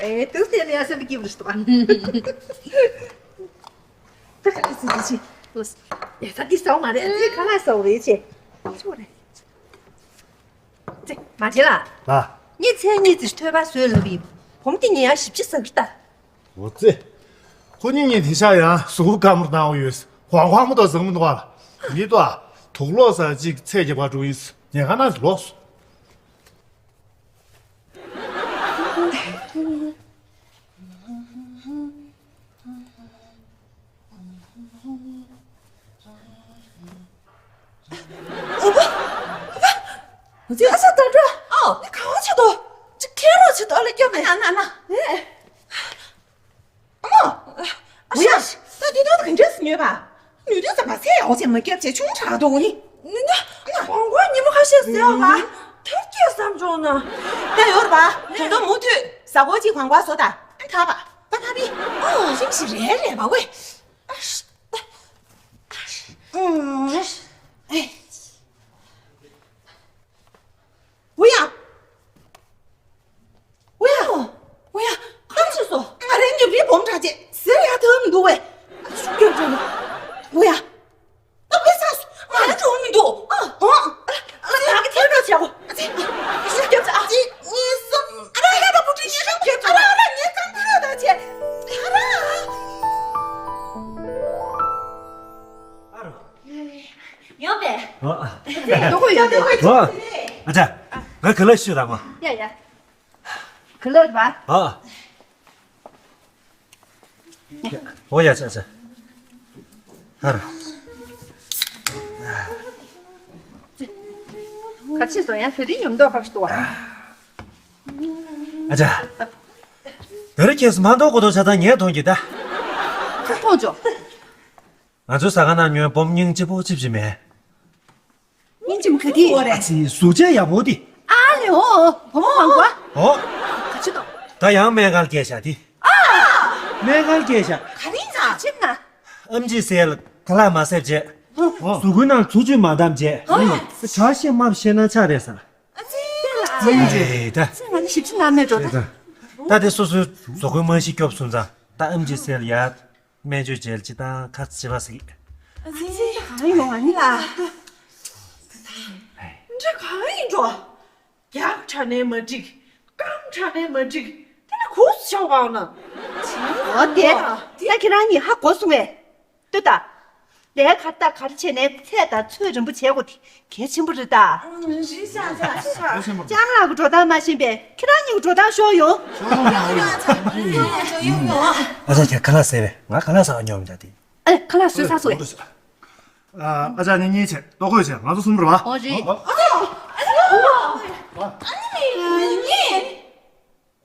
ཨེ་དུས་དེ་ནས་སེམས་སྐྱིད་པོ་ཞིག་འདུག་ཨ། ད་ཁ་ཏི་སི་ཏི་ཅི། ཡ་ད་འདི་ཟ་བ་མ་རེད། འདི་ཁ་ལག་ཟ་བ་རེད་ཅེ། ཅི་བ་རེད། ཅེ་མ་བྱེད་ལ། ལ། ངས་མཚན་གཉིས་ཙམ་ཐོས་པ་བཟོས་ལབ་ཡིན། བུ་མོ་དེ་ངས་ཡང་ཞིབ་ཅིག་ཟ་གི་ལྟ། འོ་ཙི། ཁོ་གཉིས་གཉིས་དེང་སང་ཡང་གཟུགས་སྐམ་པོ་གནང་བ་ཡོད། ཧོ་ཧོ་མོ་དང་ཟང་མོ་འདུག་ཨ། མི་འདུག་ཨ། དུག་ལོག་ཟ་ཅིག་ཚད་རྒྱབ་པ་འགྲོ་ཡིན། ཉལ་ཁང་ནང་ལོག་སོང་། ཨོ་པ། ཨོ་པ། ཨ་ཅག་ད་འགྲོ། ཨོ། ནི་ག་བ་ཆེ་དོ། ཅི་ཁེ་རོ་ཆེ་དོ་ལ་སྐྱོ་མེད། ཨ་ན་ན་ན། ཨེ། ཨ་མ། ཨ་ཤ། ད་དེ་དོ་ག་འདྲས་སུ་ཉོས་པ། ནུས་སྟོབས་ཙམ་མ་ཚད་ཡག་ཅེ་མ་སྐྱབས་ཅེ་ཆུང་དྲགས་འདུག་ནི། ནི་ན། ཨ་མ། ཁོང་ཁོང་ཉི་མ་ཁ་ཤས་ཟེར་བ། ཐབས་སྐྱེ་བསམ་བྱུང་ན། ད་ཡོར་བ། ད་དོ་མུ་མཐུད་ཟ་གོ་ཅིག་གང་བ་བཟོ་ད། ཨ་ཐ་བ། པ་ཐ་བི། ཨོ་ཞིམ་ཞིག་རེད་རེད་བ་ཝེ། ཨ་ཤ། ཨ་ཤ། ཨུམ། ཨེ། ཝུ་ཡ། ཝུ་ཡ། ཝུ་ཡ། ཁམས་ཆེ་སོ། ང་རའི་ཉམས་རིའི་སྦོམ་དྲག་ཅེས་ཟེར་ཡ་ཐབས་མི་འདུག་བས། ཤུགས་རྒྱབ་བྱུང་། ཝུ་ཡ། ད་བས་ས་སུ་ང་ཡ་འགྲོ་མི་འདུག་ཨ། ཨོ། ཨ་ལ་ང་གི་ཐལ་འགྲོ་བྱེད་གོ་ཨ་ཙི། ཤུགས་རྒྱབ་ཚ། ཨ་ཙི། གཉིས་གསུམ། ཨ་ར་ཧ་ར་བུ་ཁྲི་གཉིས་གསུམ་རྒྱབ་ཚ། ཨ་ར་ཨ་ར་ངའི་རྐང་ཐལ་ད་བྱེད། ཨ་ར། ཨ་རོ། ཡོང་པས། ཨ། ཨ་ཅག་ཨ་ཅག་ང་ག་ལ་ཤི་ར་མ། ཡ་ཡ། ག་ལ་ར་བ། ཨ། ཨོ་ཡ་ཅག་ཅག་ཨ་རོ། ག་ཅི་སོང་ཡ་ཟེར་དེ་ཉོམ་མདོག་ཁ་ཤི་ཏོ་བ། ཨ་ཅག་ད་རེ་ཁྱེད་སུ་མ་མདོག་གོ་ཏོ་ཆ་ད་ངས་མཐོང་གི་ད། ཁ་མཐོང་ཅོ། ང་ཚོའི་ཟ་ཁང་ནང་ཉོན་སྦོམ་སྙིང་རྗེ་པོ་ཅིབ་ཅིབ་མེད། སྙིང་རྗེ་མོ་ག་དེ། ཨ་ཙི་གཟུགས་བྱད་ཡག་པོ་དེ། ཨ་ལེ་ཨོ། བུ་མོ་མང་པོ། ཨོ། ག་ཅི་དོ། ད་ཡང་སྨན་ཁང་སྐྱེལ་བཞག་དེ། ཨ། སྨན་ཁང་སྐྱེལ་བཞག་ག་རེ་ན། ཅིབ་ན། ཨེམ་ཆི་སེལ་ཁ་ལག་མ་བཟས་བྱས། གཟུགས་པོའི་ནང་འཚོ་བཅུད་མ་འདམ་བྱས། ཨ། བྱ་ཤེས་མ་བཤད་ན་ཆ་རེད་ཟེར། ཨ་ཙི། ཨེ་ད། ཙི་ང་ནི་ཞིབ་ཅིག་ན་མེད་འགྲོ་ད། ད་དེ་སོ་སོའི་གཟུགས་པོའི་རྨང་གཞི་སྐྱོབ་སོང་ཙང་ད་ཨེམ་ཆི་སེལ་ཡ། སྨན་བཅོས་བྱས་ལ་སྤྱི་བཏང་ཁ་ཚ་བྱེད་པ་ཟིག་ཨ་ཙི་གང་ཡོང་ཨ་ནི་ལ། འདྲ་གང་ཡིན་འགྲོ། རྒྱགས་དྲགས་ནས་མ་འགྲིག་རྐང་དྲགས་ནས་མ་འགྲིག་དེ་ནི་གུག་སུ་ཆགས་པའོ་ན། འོ་དེ། ད་ཁྱེད་རང་གཉིས་ཧ་གོ་སོང་ངས། ལྟོས་དང་། ལས་ཀ་ད་ག་རེ་བྱས་ནས་ཚད་དང་ཚོད་རན་པོ་བྱེད་དགོས་དེ་གལ་ཆེན་པོ་རེད་ད། རེད་ཤག་ཤག་ཤག་ལྕམ་ལགས་ཀྱི་འགྲོ་སྟངས་མ་ཤེས་པས་ཁྱེད་རང་གཉིས་ཀྱི་འགྲོ་སྟངས་ཤོར་ཡོང་། ཤོར་ཡོང་ཡོང་ཡོང་། ཨ་ཅག་ཁྱེད་ཁ་ལག་ཟས་པས། ང་ཁ་ལག་ཟ་བ་ཉོ་མི་འདྲ་དེ། ཨེ་ཁ་ལག་བཟོས་ཚར་སོང་ངས། ཨ་ཅག་ནི་གཉིས་བྱས། ལྟོ་གོས་བྱས། ང་ཚོ་གསུམ་རེད་བ། ཨོ་རེད། ཨ་ནི་ཨ་ནི་ཨ་ནི་ཨ་ནི།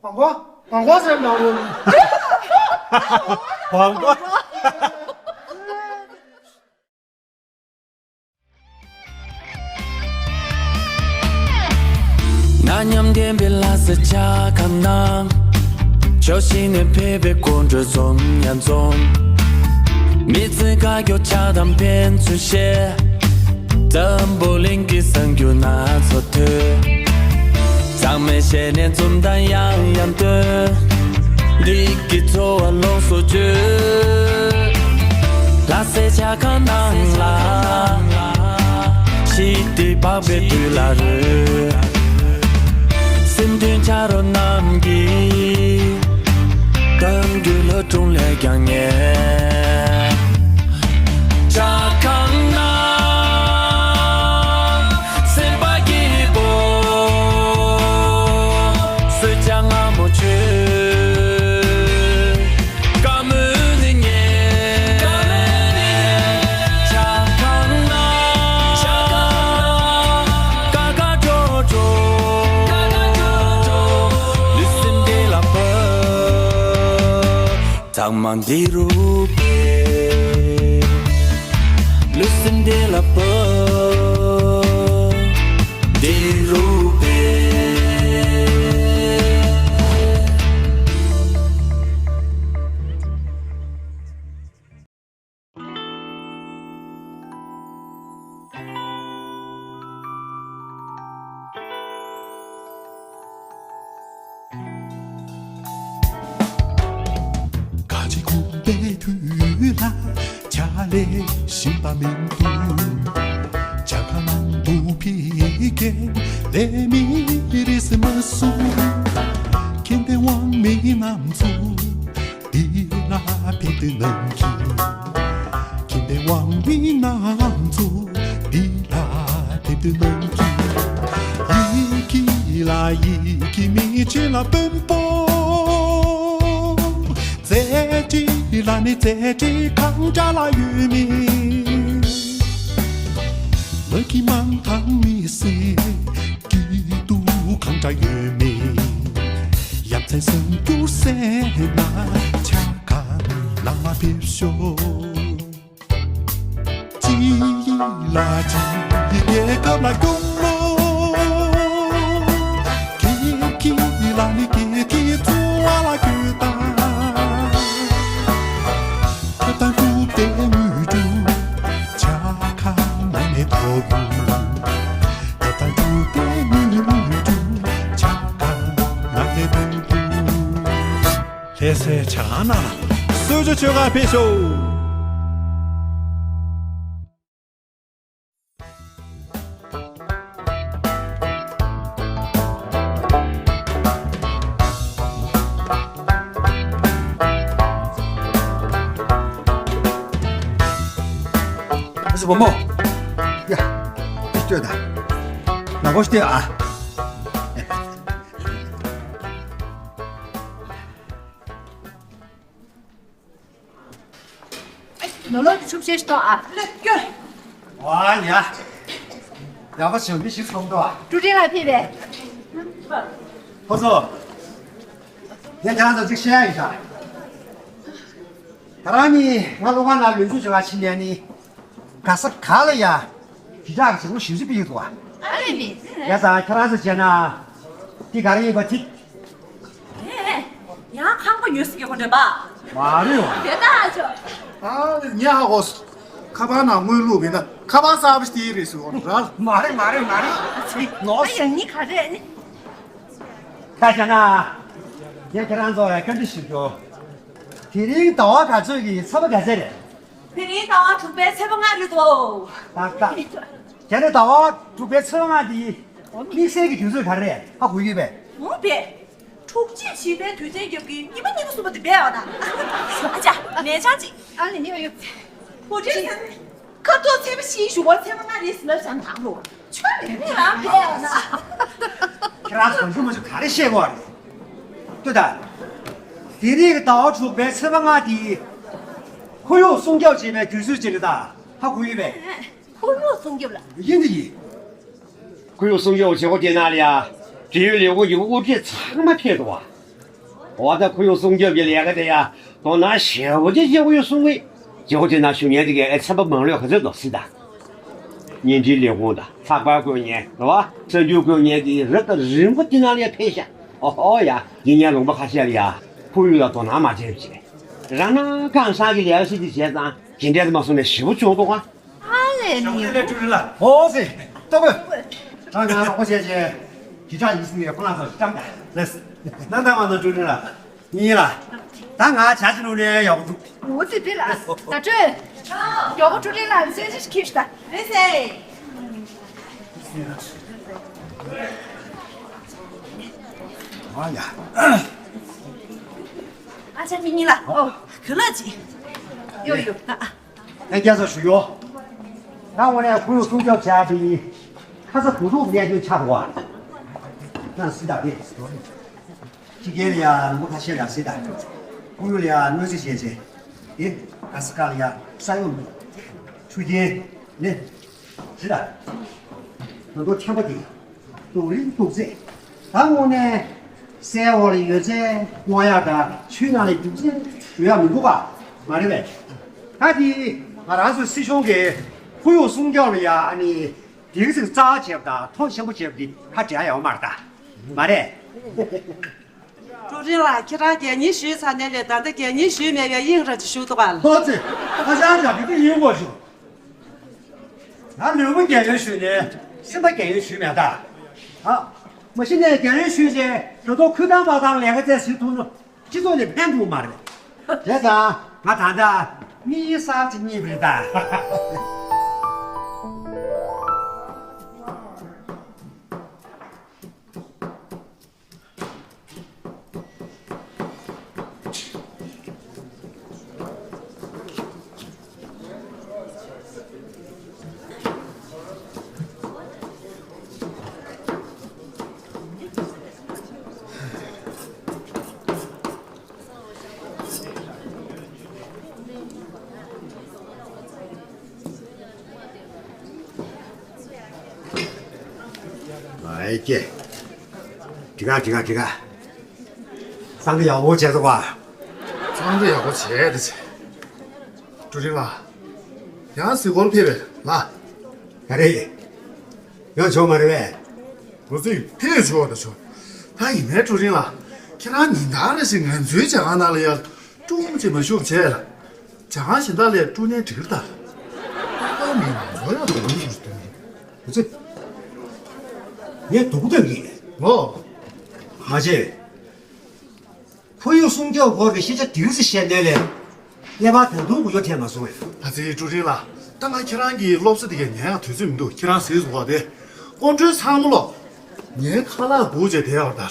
མང་པོ། མང་པོ་ཟེར་མང་པོ། མང་པོ། ན་མཉམ་ལྡན་པའི་ལྷ་ས་ཇ་ཁང་ནང་། ཕྱོགས་བཞི་ནས་ཕེབས་པའི་དགོང་དྲོ་འཛོམས་ཡང་འཛོམས། མི་ཚེ་དཀའ་སྐྱོ་ཆགས་སྡང་ཕན་ཚུན་བཤད། འཛམ་བུ་གླིང་གི་གསར་འགྱུར་སྣ་ཚོགས་ཐོས། ཚང་མས་ཞལ་ནས་འཛུམ་མདངས་ཡང་ཡང་སྟོན། འདི་གི་ཚོར་བ་ལོངས་སུ་སྤྱོད། ལྷ་སའི་ཇ་ཁང་ནང་ལ། ཞི་བདེ་འཕགས་པའི་དུས་ལ་རོལ། སེམས་མཐུན་ཆ་རོགས་རྣམས་ཀྱིས། གཏམ་རྒྱུད་ལྷ་སྒྲུང་ལས་ཀྱང་ཉེ། ཇ་ཁང་ནང་སེམས་པ་སྐྱིད་པོ། གསོལ་ཇ་མངར་མོ་མཆོད། བཀའ་མོལ་ནི་ཉན། ཇ་ཁང་ནང་དཀའ་དཀའ་སྤྲོ་སྤྲོ། ལུས་སེམས་བདེ་ལ་ཕབ། ཚང་མ་འདི་རུ་ཕེབས། ལུས་སེམས་བདེ་ལ་ཕབ། འདི་རུ་ཕེབས། ཁ་ཆེ་ཁུག་པའི་དུས་ལ་ཇ་ལས་གཞན་པ་མི་འདུག་ཇ་ཁང་ནང་དུ་ཕེབས་མཁན་ལས་མི་རེས་མ་སུ། མཁྱེན་ལྡན་དབང་མི་རྣམ་ཚོ། འདི་ལ་ཕེབས་དུས་ནམ་གྱི། མཁྱེན་ལྡན་དབང་མི་རྣམ་ཚོ། འདི་ལ་ཕེབས་དུས་ནམ་གྱི། ཡི་གེ་ལ་ཡི་གེ་མི་ཆེ་ལ་དཔོན་པོ། རྩེད་འགྲན་ལ་ནི་རྩེད་འགྲན་གང་འདྲ་ལ་ཡོད་མེད། མ་གི་མང་ཐང་མི་སེ། སྐྱིད་སྡུག་གང་འདྲ་ཡོད་མེད། ཡ་མཚན་སེམས་སྐྱོ་སེ་ན་ཆ་ག་ལ་མ་ཕེབས་ཤོག་ཅི་ལ་ཅི་རྒྱལ་ཁབ་ལ་སྐྱོང་མོ། ཁྱེད་ཁྱེད་ལ་ནི་ཁྱེད་ཁྱེད་ཚོ་བ་ལ་ཁྱོད་ད། ད་ད་འགྲུབ་སྟེ་དངོས་གྲུབ་ཆ་ག་ན་ནས་ཐོབ་ཡོད། ད་ད་འགྲུབ་སྟེ་དངོས་གྲུབ་ཆ་ག་ན་ནས་ཐོབ་ཡོད། ལྷ་སའི་ཇ་ཁང་ནང་ལ་གསོལ་ཇ་མཆོད་གར་ཕེབས་ཤོག་ཨ་ཙི་བུ་མོ། ཡ། འདི་ལྟོས་དང་། ནག་པོ་ལྟོས་ཨ། ནོར་ལོག་གི་ཆུ་བཤལ་ཞིག་གཏོང་ཨ། ལེགས་སྐྱོ། ཨ་ཡ། ཡག་པོ་བྱུང་། མི་ཞིག་ཚོགས་འདུག་ཨ། ཀྲུའུ་ཀྲིན་ལགས་ཕེབས་པས། ཁོ་ཚོ། ངས་ཁྱེད་རང་ཚོ་གཅིག་བཤད་ཡ་ཡིན་ཤག་ད་རང་གཉིས་ང་སློབ་ཁང་ནང་ལོ་རྒྱུས་བྱེད་ག་ཕྱིན་ནས་ནི། ག་ས་ག་ལ་ཡ། དྲིལ་བསྒྲགས་ཀྱི་བྱེད་སྒོ་ཞེ་པོ་ཅིག་སྤེལ་གྱི་འདུག་ཨ། ཨ་ལས་མི། ཡ་ཙང་ཁྱེད་རང་ཚོ་བྱས་ན། འདི་ག་རེ་ཡིན་པ་དེ། ཨེ། ཡང་ཁང་པ་ཉོས་ཟེར་གྱི་ཡོད་རེད་པ། མ་རེད་པ། དེ་ལྟ་ཨ་ཅོ། ཨ་ངས་ཧ་གོ་སོང་། ཁ་པར་ནང་དངུལ་བླུགས་པ་ཡིན་ན་ཁ་པར་གསར་པ་ཞིག་སྟེར་གྱི་རེད་ཟེར་གྱི་ཡོད་རེད་པ། མ་རེད་མ་རེད་མ་རེད། ཨ་ནི་ཡང་ནི་ག་རེ་ནི། ད་བྱས་ན། ངས་ཁྱེད་རང་ཚོ་ལ་བཀའ་འདྲི་ཞུ་རྒྱུ། དེ་རིང་ཟླ་བ་ག་ཚོད་ཀྱི་ཚེས་པ་ག་ཚོད་རེད། དེ་རིང་ཟླ་བ་དྲུག་པའི་ཚེས་པ་ལྔ་རེད་དོ། ཏག་ཏག་དེ་ནས་ཟླ་བ་དྲུག་པའི་ཚེས་པ་ལྔ་འདི་དམིགས་བསལ་གྱི་དུས་ཚོད་ག་རེ་རེད། ཧ་གོ་ཡོད་པས། འོ་པས། འཁྲུག་ཆ་ཞེ་པོའི་དུས་ཆེན་རྒྱབ་ཀྱི་ཉི་མ་གཉིས་པ་གསུམ་པ་དེ་འབད་བ་ན། ཨ་ཅག་ནས་ཆང་ཅིག་ཨ་ལེ་ཡོད་ཡོད། ཁོ་ཁྲིད་ཁ་ཐོག་ཚེས་པ་བཞིའི་གཞུག་གུ་ཚེས་པ་ལྔ་རེད་ཟེར་ལབ་བཞག་ནང་ལོ། ཆོས་ལས་མེད་ལ་འབད་བ་ན། ཁྱེད་རང་གང་ཞུ་མ་ཞུ་ག་རེ་བཤད་དགོས་རེད། ལྟོས་དང་། དེ་རིང་གི་ཟླ་བ་དྲུག་པའི་ཚེས་པ་ལྔ་དེ། ཁོར་ཡུག་སྲུང་སྐྱོབ་བྱེད་པའི་དུས་ཚོད་ཅིག་རེད་ད། ཧ་གོ་ཡོད་པས། ཁོར་ཡུག་སྲུང་སྐྱོབ་ལ། ཡིན་དེ་ཡིན། ཁོར་ཡུག་སྲུང་སྐྱོབ་བྱེད་སྒོ་དེ་ནང་ལ་ཡ། འབྲེལ་ཡོད་ལས་ཁུངས་ཀྱི་དབུ་ཁྲིད་ཚང་མ་ཕེབས་འདུག་བ། འོ་ད་ཁོར་ཡུག་སྲུང་སྐྱོབ་ཀྱི་ལས་ཀ་དེ་ཡ། དོ་སྣང་ཞེ་པོ་ཅིག་བྱེད་དགོས་ཡོད་གསུང་གི། བྱེད་སྒོ་དེ་ནང་ཞུགས་མཁན་དེ་གའི་ཨེ་ཚན་པ་མང་ལོས་ག་ཚོད་འདུག་སྲིད་ད། བརྙན་འཕྲིན་ལས་ཁུངས་དང་ལྷག་པར་བཀོད་མཁན་རེད་བ། གསར་འགྱུར་བཀོད་མཁན་དེ་རབ་དང་རིམ་པ་དེ་ནང་ལ་ཡ་ཕེབས་ཤག་ཨོ་ཧོ་ཡ། དེ་ནས་ལུང་པ་ཁ་ཤས་ལ་ཡ། ཁོར་ཡུག་ལ་དོ་སྣང་མ་བྱས་པ་བྱས། རང་ན་གང་ཟག་གི་ལས་ཀ་ཞིག་དེ་བྱས་ཙང་དེ་འདྲས་མ་སོང་ནས་ཞེ་པོ་བྱུང་འདུག་ཨ། ཨ་ལས་ཞང་ནི། ལས་ཀྲུའུ་རིན་ལགས། ཨོ་ཙི། ལྟོ་གོས། ང་ང་ལགས་པོ་བྱས་རྗེས། ཇི་ཆགས་ཡིན་ཟིན་ནས་ཁོ་རང་ཚོར་བཀྲམ་ད། ལགས། ན་ད་མ་ནོ་ཀྲུའུ་རིན་ལགས། གཉིས་ལ། ད་ང་ཇ་ཅི་ནུ་ནས་ཡག་པོ་འདུག་ཨོ་ཙི་དེ་ལ། ད་ཀྲོས། ཡག་པོ་ཀྲུའུ་རིན་ལགས་སེམས་ཤིག་ཁྱིམ་ཤི་ད། ལགས་སེ། ཨ་ཡ། ཨ་ཅག་མི་གཉིས་ལ། ཨོ། ག་ལ་ཅི། ཡོ་ཡོ། ཨ་ཨ། ལྷན་རྒྱས་ཚོ་ཞུ་ཡོ། ང་དངོས་གནས་ཁོར་ཡུག་སྲུང་སྐྱོབ་བྱ་དེ་ཡིན། ཁ་ས་གུ་དུག་གནད་དོན་ཆགས་འགྲོ་བ། ན་སི་ད་དེ། ཕྱི་རྒྱལ་ལ་ཡ་ལུང་པ་ཁ་ཤས་ལ་སི་ད། ཁོར་ཡུག་ལ་ཡ་གནོད་འཚེ་བྱས་རྗེས། དེ་ག་ས་ག་ལ་ཡ་ས་ཡོམ། ཆུ་རྐྱེན། ནི། སི་ད། ང་ཚོ་ཁྱམས་པ་དེ། སྡུག་རིགས་སྡུག་ཚད། ད་དངོས་གནས། སའི་འོག་ལ་ཡོད་ཚད་སྔོག་ཡག་དང་ཆུའི་ནང་ལ་རྒྱུག་ཚད་ཞུ་ཡག་མི་འདུག་ག་མ་རེད་པས། ད་དེ་ང་རང་ཚོའི་སྲིད་གཞུང་གིས་ཁོར་ཡུག་སྲུང་སྐྱོབ་ལ་ཡ་ཨ་ནི་དེ་ག་ཚིག་རྩ་བ་བྱེད་པ་དང་མཐོང་ཆེན་པོ་བྱེད་པ་འདི་ཁ་བྲལ་ཡོད་མ་རེད་ད། མ་རེད། ཀྲུའུ་རིན་ལགས་ཁྱེད་རང་རྒྱལ་གཉེར་ཞུས་ཚར་ནས་ལས་ད་ལྟ་རྒྱལ་གཉེར་ཞུས་མེད་པའི་དབྱིངས་ར་ཅིག་ཞུ་འདུག་ག་ལ། ཧོ་ཙི། ཁ་སང་ཞག་དེ་དུས་ཡིན་དགོས་ཞུ། ང་ལུས་པོ་རྒྱལ་ཡོལ་ཞུས་ནས་སེམས་པ་རྒྱལ་ཡོལ་ཞུས་མེད་ད། ཨ། མ་གཞི་ནས་རྒྱལ་ཡོལ་ཞུས་རྗེས་ད་དུང་ཁུར་ཐང་མ་ཐང་ལས་ཀ་བཙལ་ཟིན་ཐུབ་ན་སྤྱི་ཚོགས་ནས་ཕན་ཐོགས་མ་རེད། བྱས་ཙང་ང་ད་ལྟ་མི་གསར་ཅིག་རྙེད་པ་རེད་ད། ཨའི་ཀྱེ། དྲི་ག་དྲི་ག་དྲི་ག་སང་གི་ཡག་པོ་བྱས་སོང་བ། སང་གི་ཡག་པོ་བྱས་ཏེ་བྱས། ཀྲུའུ་རིན་ལགས། ཡང་གཟིགས་སྐོར་ཕེབས་པས་ལགས། ག་རེ། ཡང་བྱུང་མ་རེད་པས། ལོ་ཚིགས་ཕེབས་ཆོག་ད་ཆོག་ད་ཡིན་ནའི་ཀྲུའུ་རིན་ལགས། ཁྱེད་རང་ཉིན་ལྟར་རེ་བཞིན་ང་ཚོའི་ཇ་ཁང་ནང་ལ་ཡར་ཀྲུང་ཅིག་མ་བཞུགས་བྱས་ལ། ཇ་ཁང་གཞན་དག་ལས་ཀྲུང་ནས་འགྲིག་གི་རེད་ད། ཁོ་ཁོའི་མིང་ང་ཚོ་ཡང་དུ་མི་ཞུ་དུ་མི། ཨུ་ཙི། ངས་སྡུག་ཐབས་ཡིན། ངོ་། མ་བྱེད། ཁོར་ཡུག་སྲུང་སྐྱོབ་སྐོར་གྱི་ཤེས་བྱ་དེ་རིང་ཙམ་བཤད་ནའི་ལས། ངས་ཕར་ད་དུང་གོ་ཡོ་ཐེབས་མ་སོང་བས། ད་ཚེ་ཀྲུའུ་རིན་ལགས། ད་ང་ཁྱེད་རང་གི་སློབ་གསོ་དེ་གའི་ཉན་ཡག་དུས་ཚོད་མི་འདུག་ཁྱེད་རང་གཟིགས་སོང་བ་དེ། ཀོང་སྤྲུལ་ཚང་མ་ལོ། ངའི་ཁ་ལག་སྦུག་བྱས་བསྡད་ཡོད་ད།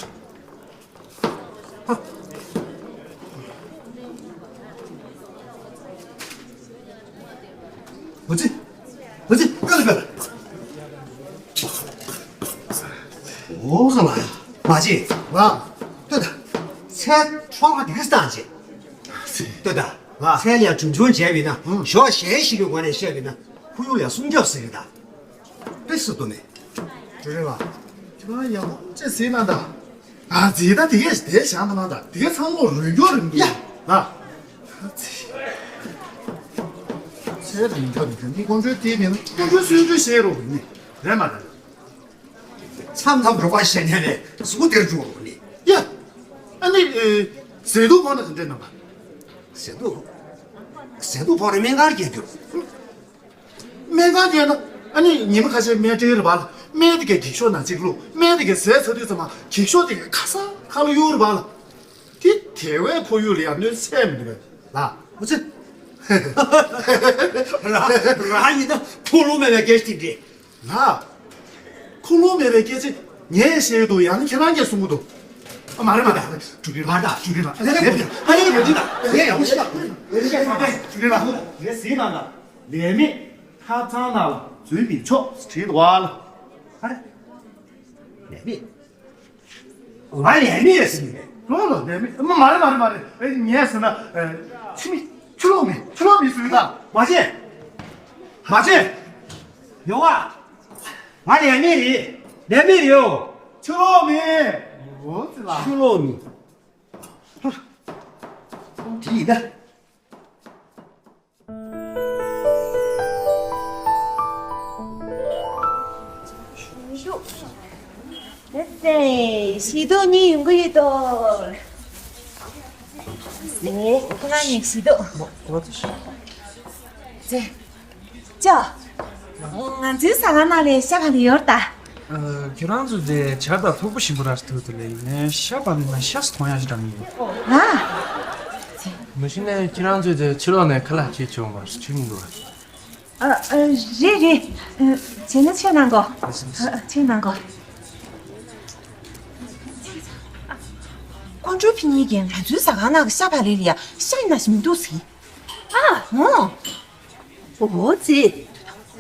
ཨུ་ཙི། ཨུ་ཙི། ཀ་ལ་ཀ་ལ། འོ་ཟ་ལ། མ་བྱེད། ལ། ལྟོས་དང་། ཚལ་ཁྲོམ་ཁ་དེ་ག་སྟངས་བྱེད། ལྟོས་དང་། ལ། ཚལ་ལ་གྲོན་ཆུང་བྱས་པ་ཡིན་ན། ཨང་། ཞོ་གཞན་ཞིག་གི་སྒོ་ནས་བཤད་པ་ཡིན་ན། ཁོར་ཡུག་ལ་སྲུང་སྐྱོབ་ཟེར་གི་ད། དཔེ་སྲིད་དོ་མེད། ཀྲུའུ་རིན་ལགས། ཁྱེད་རང་ཡག་པོ་ཅིག་གཟིགས་གནང་དང་། ཨ་ཙི། ད་དེ་གས་དེ་བཞག་གནང་དང་། དེ་གས་ཚང་མ་རུལ་རྒྱུ་རེད་འདུག་ཡ། ལ། ཨ་ཙི། ཚེ་རིང་ཐབས་འདི་ནི་ཀོང་སྤྲུལ་དེ་མིན་ན་ཀོང་སྤྲུལ་གསོན་པོའི་བཤད་རོགས་ནི་རེད་མ་རེད། མཚམས་མཚམས་རོགས་པ་བཤད་ནས་ནས་གཟུགས་སྡེར་འཇུག་རོགས་ནི། ཡ། ཨ་ནི། ཟས་དུག་ཕོག་ན་ག་འདྲས་གནང་བ། ཟས་དུག་ཟས་དུག་ཕོག་ན་སྨན་ཁང་སྐྱེལ་རྒྱུ། སྨན་ཁང་བསྐྱལ་ན་ཨ་ནི་ཉི་མ་ཁ་ཤས་སྨན་སྤྲད་རེད་པ་ལ། སྨན་དེ་གའི་འགྱིག་ཤོག་ནང་གཅིག་བླུགས། སྨན་དེ་གའི་ཟས་ཚ་དུས་ཙམ་པ་འགྱིག་ཤོག་དེ་གའི་ཁ་སང་ཁ་ལོ་གཡུག་རེད་པ་ལ། དེ་དེ་བས་ཁོར་ཡུག་ལ་ཡང་གནོད་ཚད་མི་འདུག་པས་ལ། ཨུ་ཙི། རང་རང་ཡིན་ན་ཁུངས་ལུང་མེད་པའི་སྐད་ཆ་དེ་འདྲས། ལ། ཁུངས་ལུང་མེད་པའི་སྐད་ཆ་ངས་བཤད་ཀྱི་འདུག་ཡང་ན་ཁྱེད་རང་གིས་གསུང་གི་འདུག་མ་རེད་མ་རེད། ཀྲུའུ་རིན་ལགས། མ་རེད། ཀྲུའུ་རིན་ལགས། ལས་མེད། ཨ་ལས་མེད། ལས་ཡག་པོ་ཞིག་ལ། ལས་ཡག་པོ་ཞིག་ལ། ཀྲུའུ་རིན་ལགས། ལས་ཟིན་གནང་དང་། ལས་མེད་ཁ་ཚང་ནང་ལ་འཛུལ་མི་ཆོག་བྲིས་འདུག་བ་ལ། ཨ་རེ། ལས་མེད། ང་ལས་མེད་ཟེར་ནས། ལོ་ལོ་ལས་མེད། མ་མ་རེད་མ་རེད་མ་རེད། ཨེ་ངས་ཟེར་ན། ཨེ་ཕྱི་མི་ཕྱི་ལོགས་མི་ཕྱི་ལོགས་མི་ཟེར་ད། མ་བྱེད། མ་བྱེད། ཡོང་བ། ང་ལས་མེད་རེད། ལས་མེད་རེད་ཡོ། ཕྱི་ལོགས་མི། འོ་ཙི་ལ། ཕྱི་ལོགས་མི། དེ་ཡིན་ད། ཞི་སྡུག་གཉིས་ཡོང་གི་ཡོད་དོ། ཁོ་རང་གཉིས་ཞི་སྡུག་ཅེ། ཅོ། ང་ཚོའི་ཟ་ཁང་ནང་ལ་ཤ་བག་ལེབ་ཡོད་ད། ཁྱེད་རང་ཚོ་དེ་ཇ་དང་ཕུར་བུ་ཞིམ་པོ་རག་ཐུག་ཐུག་ལས་ཡིན་ནའི་ཤ་བག་ལེབ་ན་ཤ་སུ་མཐོང་ཡག་ཞིག་འདྲ་མི་འདུག་ང་། མ་གཞི་ནས་ཁྱེད་རང་ཚོས་དེ་ཕྱི་ལོགས་ནས་ཁ་ལག་ཁྱེར་བྱུང་བ་ཞིག་མི་འདུག་ཨ། ཨ། རེད་རེད། ཨ། བྱས་ན་ཕྱིར་གནང་གོ། ཨ། ཕྱིར་གནང་གོ། ཁོང་ཚོའི་ཕི་གཉིས་ཀྱིས་ང་ཚོའི་ཟ་ཁང་ནང་གི་ཤ་བག་ལེབ་ལ་ཡ་ཤ་ཡིན་ན་ཞིག་མི་འདུག་ཟེར། ཨ། འོ། འོ་ཙི།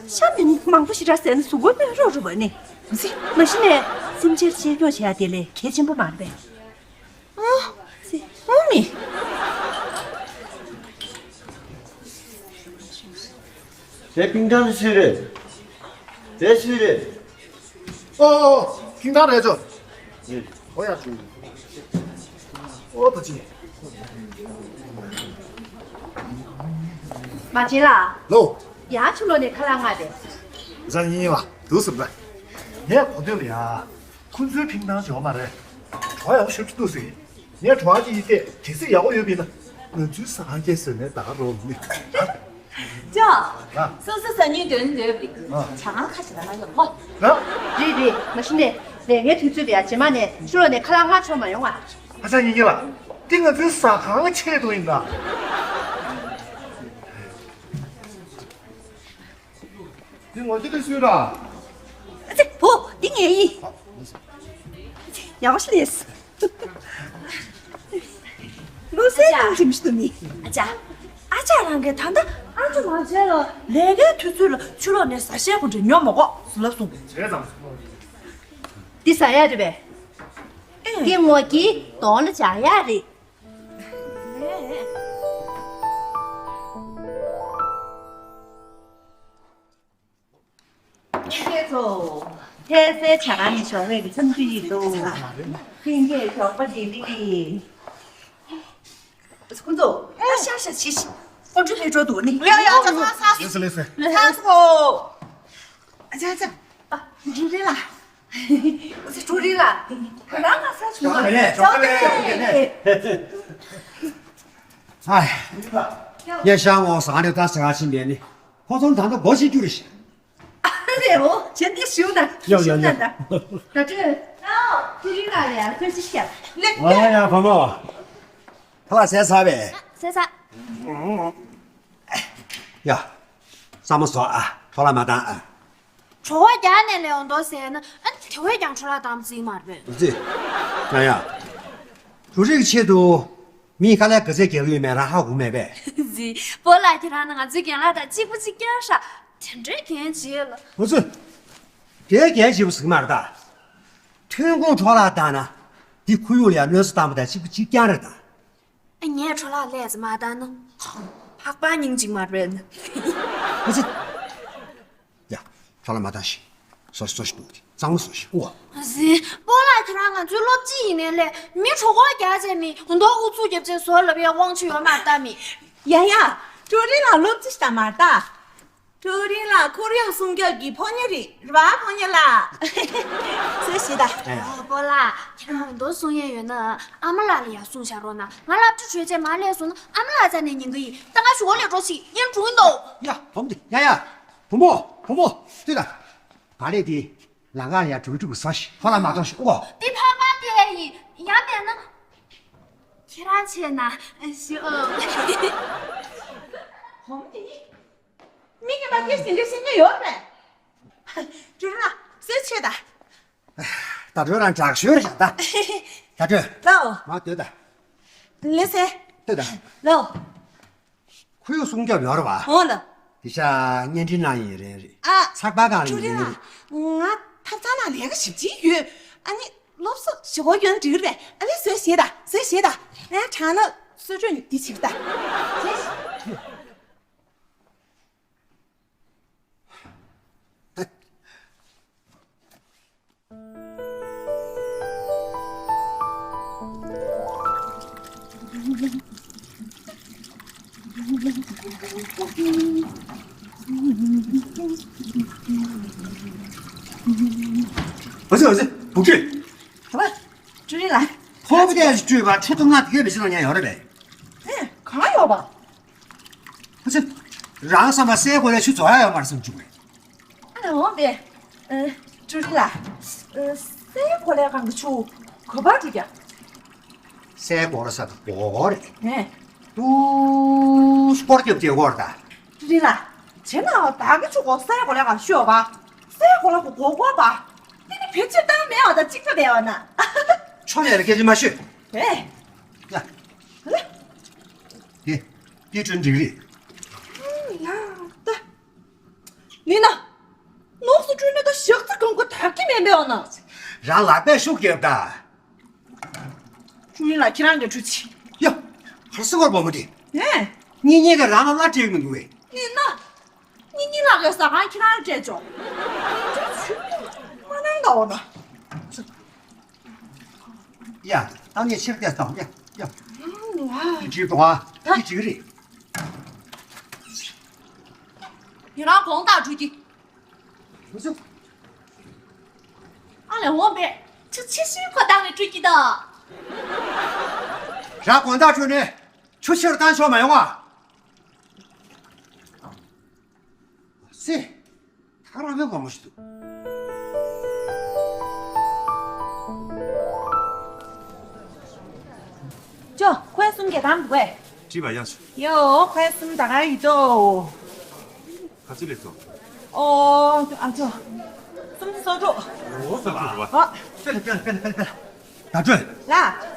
ཤ་མི་མང་པོ་ཞིག་རག་ཟེར་ན་གཟུགས་པོ་སྨན་རོགས་རུ་བ་ནི། ཙི། མ་གཞི་ནས་སེམས་ཅན་གཅེས་སྐྱོང་བྱེད་ཡ་དེ་ལས་གལ་ཆེན་པོ་མ་རེད་པས། ཨོ། ཙི། ཨོ་མི། དེ་ཕིང་ཐང་སུའི་རེད། དེ་སུའི་རེད། ཨོ་ཨོ། ཕིང་ཐང་རེད་ཅོ། ཨོ་ཡ། ཨོ་ད་ཅི། མ་བྱན་ལགས། ལོ། ཡང་ཕྱི་ལོགས་ནས་ཁ་ལག་མངགས་ཏེ། ཟ་ཡིན་ལ་འདུག་ཟེར་ད། ངས་གོ་ཐོས་ལ་ཡ། ཁོ་ཚོའི་ཕིང་ཐང་ཞོག་མ་རེད། བྲོ་བ་ཡག་པོ་ཞེ་པོ་ཅིག་འདུག་ཟེར། ངས་བྲོ་བ་ཅིག་ཡིན་ཏེ་གལ་སྲིད་ཡག་པོ་ཡོད་པ་ཡིན་ན། ང་ཚོའི་ཟ་ཁང་སྐད་ཟེར་ནས་ད་ག་རོགས་མི། ཅོ། ཨ། སོ་སོ་ཟ་སྙིང་འདོད་འདོད་པའི་ཨ། ཇ་ཁང་ཁ་ཤས་ལ་ང་ཡོང་གོ། ཨ། རེད་རེད། མ་གཞི་ནས་ལས་ཀའི་དུས་ཚོད་ལ་ཡ་རྗེས་མ་ནས་ཕྱི་ལོགས་ནས་ཁ་ལག་མངགས་ཆོག་མ་ཡོང་ཨ། ཨ་ཅག་ཉི་སྐྱིད་ལགས། འདི་ང་ཚོའི་ཟ་ཁང་གི་ཆེད་དུ་ཡིན་ད། འདི་ངོ་ཅི་ལས་སུས་ར། ཨ་ཙི། བུ། འདི་ངའི་ཡིན། ཡག་པོ་ཞིག་ལས། ལོ་སའི་ཁྱིམ་ཁྱིམ་ཞིག་ཏུ་མི། ཨ་ཅག་ཨ་ཅག་རང་གིས་ད་ལྟ་ཨ་ཅོ་མ་བྱས་ལ་ལས་ཀའི་དུས་ཚོད་ལ་ཕྱི་ལོགས་ནས་ཟ་ཤའི་གོ་འདྲ་ཉོ་མ་དགོས་ཟེར་ལབ་སོང་། བྱས་ཙང་། འདི་ཟ་ཡ་རེད་པས། ཨེ། འདི་ངོ་གི་གདོང་ལ་འཇག་ཡ་རེད། ཁྱེད་ཚོ། ལྷ་སའི་ཇ་ཁང་ནས་ཞོགས་པའི་གི་འཚམས་འདྲི་ཡིན་འདུག་ལྷན་རྒྱས་ཞོགས་པ་བདེ་ལེགས། ཁོང་ཚོ། ཨ་ཤ་ཤ་ཤི་ཤི། ཁོང་ཚོ་ཕེབས་འགྲོ་འདུག་ནི། ལེའོ་ཡ་ཅག་ཚང་ཚང་། ལེ་སོ་ལེ་སོ། ཚང་ཚོ། ཨ་ཅག་ཅག་ཨ། འབྲུ་རིགས་ལ། འབྲུ་རིགས་ལ། ཁོ་རང་ང་ས་ཆུང་བ། ཨ། ཡ་ཤ་ངོ་ཟ་ནས་ད་ཟ་ག་ཕྱིན་པས་ནི། ཁོ་ཚོ་ད་ལྟ་སྒོ་ཕྱེ་རྒྱུ་རེད་ཤག་ཨ་རེ་འོ། བྱས་འདི་ཞུ་ན། ཡོ་ཡོ་ཡོ། ད་ལྟ་འབྲུ་རིགས་ལ་ཡ་ཁོས་ཅི་བཤད། ཨ་ཡ་བུ་མོ། ཁ་ལག་བཟས་ཚར་བས། བཟས་ཚར། ཡ། ས་མོ་ཟོ་ཨ། འཕྲོ་བརླག་མ་བཏང་ཨ། གྲོད་ཁོག་རྒྱགས་ནས་ལས་འོང་དོ་ཟེར་ན། ཨ་ནི་དེ་བས་ཀྱང་འཕྲོ་བརླག་བཏང་ཟིན་མ་རེད་པས། ཙི། ཡ་ཡ། འབྲུ་རིགས་ཆེད་དུ་མིས་དཀའ་ལས་ག་ཚད་རྒྱག་གི་ཡོད་མེད་རང་ཧ་གོ་མེད་པས། ཙི། སྤོ་ལགས་ཁྱེད་རང་ནི་ང་ཚོའི་རྒན་ལགས་དང་གཅིག་པ་གཅིག་རྐྱང་ཤག་དེ་འདྲའི་རྒན་བྱེད་ལ། འོ་ཙི། དེ་རྒན་བྱེད་པ་ཟིག་མ་རེད་ད། ཐོན་ཁུངས་འཕྲོ་བརླག་བཏང་ན། འདི་ཁོར་ཡུག་ལ་ཡ་གནོད་འཚེ་བཏང་པ་དང་གཅིག་པ་གཅིག་རྐྱང་རེད་ད། ངས་འཕྲོ་བརླག་ལས་ཙམ་མ་བཏང་ན། ཕག་པ་སྙིང་གཅིག་མ་རེད། ཨ་ཙི། ཡ། འཕྲོ་བརླག་མ་བཏང་ཞིག་བཟོ་ཞིག་བཟོ་ཞིག་འདུག་དེ་གཙང་མ་བཟོ་ཞིག་ཨོ། ཨ་ཙི། སྤོ་ལགས་ཁྱེད་རང་ང་ཚོའི་སློབ་སྤྱི་ཡིན་ནའི་ལས་མི་གྲོད་ཁོག་རྒྱགས་བྱས་མི་མདོག་ཨུ་ཚུགས་རྒྱབ་བྱས་བཟོ་ལབ་ཡ་དབང་ཆ་ཡོད་མ་རེད་ད་མི། ཡ་ཡ། ཀྲུའུ་རིན་ལགས་སློབ་སྤྱི་ཞིག་ད་མ་རེད་ད། ཀྲུའུ་རིན་ལགས་ཁོར་ཡུག་སྲུང་སྐྱོབ་ཀྱི་ཕོ་ཉ་རེད། རེད་པ་ཕོ་ཉ་ལགས། སུ་ཞིག་ད། ཨ། སྤོ་ལགས་ཁྱེད་རང་མདོག་གསུང་ཡས་ཡོད་ན་ཨ་མ་ལགས་ལ་ཡར་གསུང་བཞག་རོགས་གནང་། ང་སློབ་གྲྭ་གྲོལ་རྗེས་མར་སླེབས་སོང་ན་ཨ་མ་ལགས་རྩ་ནས་ཉན་གི་ཡིན། ད་ང་གཞུག་གུ་ལས་འགྲོ་ཞིག་ཡིན་འགྲོ་གི་འདུག་ཡ་བུ་མོ་འདི་ཡ་ཡ། བུ་མོ་བུ་མོ་ལྟོས་དང་། ག་ལེ་དེ་ལམ་ཁ་ལ་ཡ་འགྲོ་གི་འགྲོ་གི་ཟ་ཞིག་ཕོ་ལ་མ་གཏོང་ཞིག་ཨོ། འདི་ཕག་པ་དེ་ཡིན། ཡང་མེད་ན་ཁྱེད་རང་བྱས་ན་ཞུ་ཨོ། བུ་མོ་དེ་མི་གི་མ་སྐད་ཞིག་འདི་ཤེས་ཉེ་ཡོད་པས། ཀྲུའུ་རིན་ལགས་སུ་ཆེ་ད། ད་ཀྲུའུ་རིན་དྲག་ཤོས་རེད་ད། བརྡ་སྤྲོད། ལའོ། མ་སྡོད་ད། ལེ་སེ། སྡོད་ད། ལའོ། ཁོར་ཡུག་སྲུང་སྐྱོབ་ཡོད་རེད་བ། འོ་ལ། དེ་ཤ་བརྙན་འཕྲིན་ནང་ཡིན་རེད་རེད། ཨ། ཚགས་པར་སྒང་ལ་ཡིན་རེད། ང་ཐབ་ཚང་ནང་ལས་ཀ་ཞིབ་ཅིག་ཡོད། ཨ་ནི་སློབ་གསོ་ཞུ་གོ་ཡོད་འགྲིག་རེད། ཨ་ལེ་བཟོས་བཞེས་ད། བཟོས་བཞེས་ད། ངས་དྲང་ན་གསོལ་མགྲོན་འདི་བྱེད་ད། ཨ་ཙི་ཨ་ཙི། བུ་ཁྲིད། ག་པ། ཀྲུའུ་རིན་ལགས། ཕོ་བ་དེ་ཡང་སྤྲུལ་པ་ཁྲུ་ཐུང་ང་དེ་གས་མི་ཤེས་ན་ཉན་ཡོད་རེད་པས། ཨེ། གང་ཡོད་པ། ཨ་ཙི། རང་བསམ་པ་སའི་གོ་ལའི་ཆུ་རྫོགས་ཡ་ཡོད་མ་རེད་བསམ་བྱུང་བས། ཨ་ནི་འོང་པས། ཨ། ཀྲུའུ་རིན་ལགས། ཨ། སའི་གོ་ལའི་སྒང་གི་ཆུ་ག་པར་འགྲོ་རྒྱུ། སའི་གོ་ལ་ས་གོ་རེད། ཨེ། ཏུ་སྐོར་རྒྱབ་ཀྱི་སྐོར་ད། ཀྲུའུ་རིན་ལགས། བྱས་ན་བདག་གི་ཆུ་གོ་སའི་གོ་ལའི་སྒང་ཤོར་བ། སའི་གོ་ལ་གོ་གོ་བ། དེ་ནི་བེད་སྤྱོད་བཏང་མེད་པ་དང་གཅིག་པ་རེད་བ་ན། ཆོ་ལས་ལ་སྐད་ཆ་མ་ཤོད། ཨེ། ཡ། ཨ་ལེ། དེ། དེ་ཀྲུའུ་རིན་འགྲིག་རེད། ཡ་ད། ནི་ན། ནོག་སུ་ཀྲུའུ་རིན་ད་ཞག་རྩི་གང་གོ་ད་གི་མེད་མེད་བ་ན། རང་ལག་པས་ཤུགས་རྒྱབ་ད། ཀྲུའུ་རིན་ལགས་ཁྱེད་རང་གིས་ཁྲུས་ཆེ། ཡ། ཧར་སི་ཧོར་བོ་མོ་དེ། ཨེ། གཉིས་གཉིས་ཀ་རང་ལ་སླ་བྲེལ་མི་འདུག་བས། ནི་ན། གཉིས་གཉིས་ལགས་ཀྱི་ཟ་ཁང་ཁྱེད་རང་སྤྲད་ཆོག་མ་གནང་ད་འོ་ན། ཡ། ད་ངས་ཕྱིར་བལྟས་དང་། ཡ་ཡ། ཨ་ལ། འགྲིག་འདུག་ཨ། ད་འགྲིག་གི་རེད། ཁྱེད་རང་དགོང་དག་འགྲོ་གི། ཨ་ལས་འོང་པས། ཆུ་ཕྱི་ཤུལ་ཁ་བཏང་ནས་སྤྲོད་ཀྱི་ད། ར་དགོང་དག་ཁྲོད་ནས་ཆུ་ཕྱིར་བཏང་ཆོག་མ་ཡོང་ཨ། སེ། ཐག་རང་པའི་དགོང་མོ་ཞིག་འདུག་ཅོ། ཁོའི་གསུམ་གྱི་དང་འདུག་གས། བྲིས་པ་ཡག་ཤོས། ཡོ། ཁོའི་གསུམ་ད་ག་ཡིན་ཏོ། ག་ཚོད་ལས་སོང་། ཨོ། ཨ་ཅོ། སུམ་ཅུ་སོ་དྲུག་ཨོ་ཙམ་ཅིག་རེད་པ། ཨ། པེ་ལ་པེ་ལ་པེ་ལ་པེ་ལ་པེ་ལ། བརྡ་སྤྲོད། ལགས།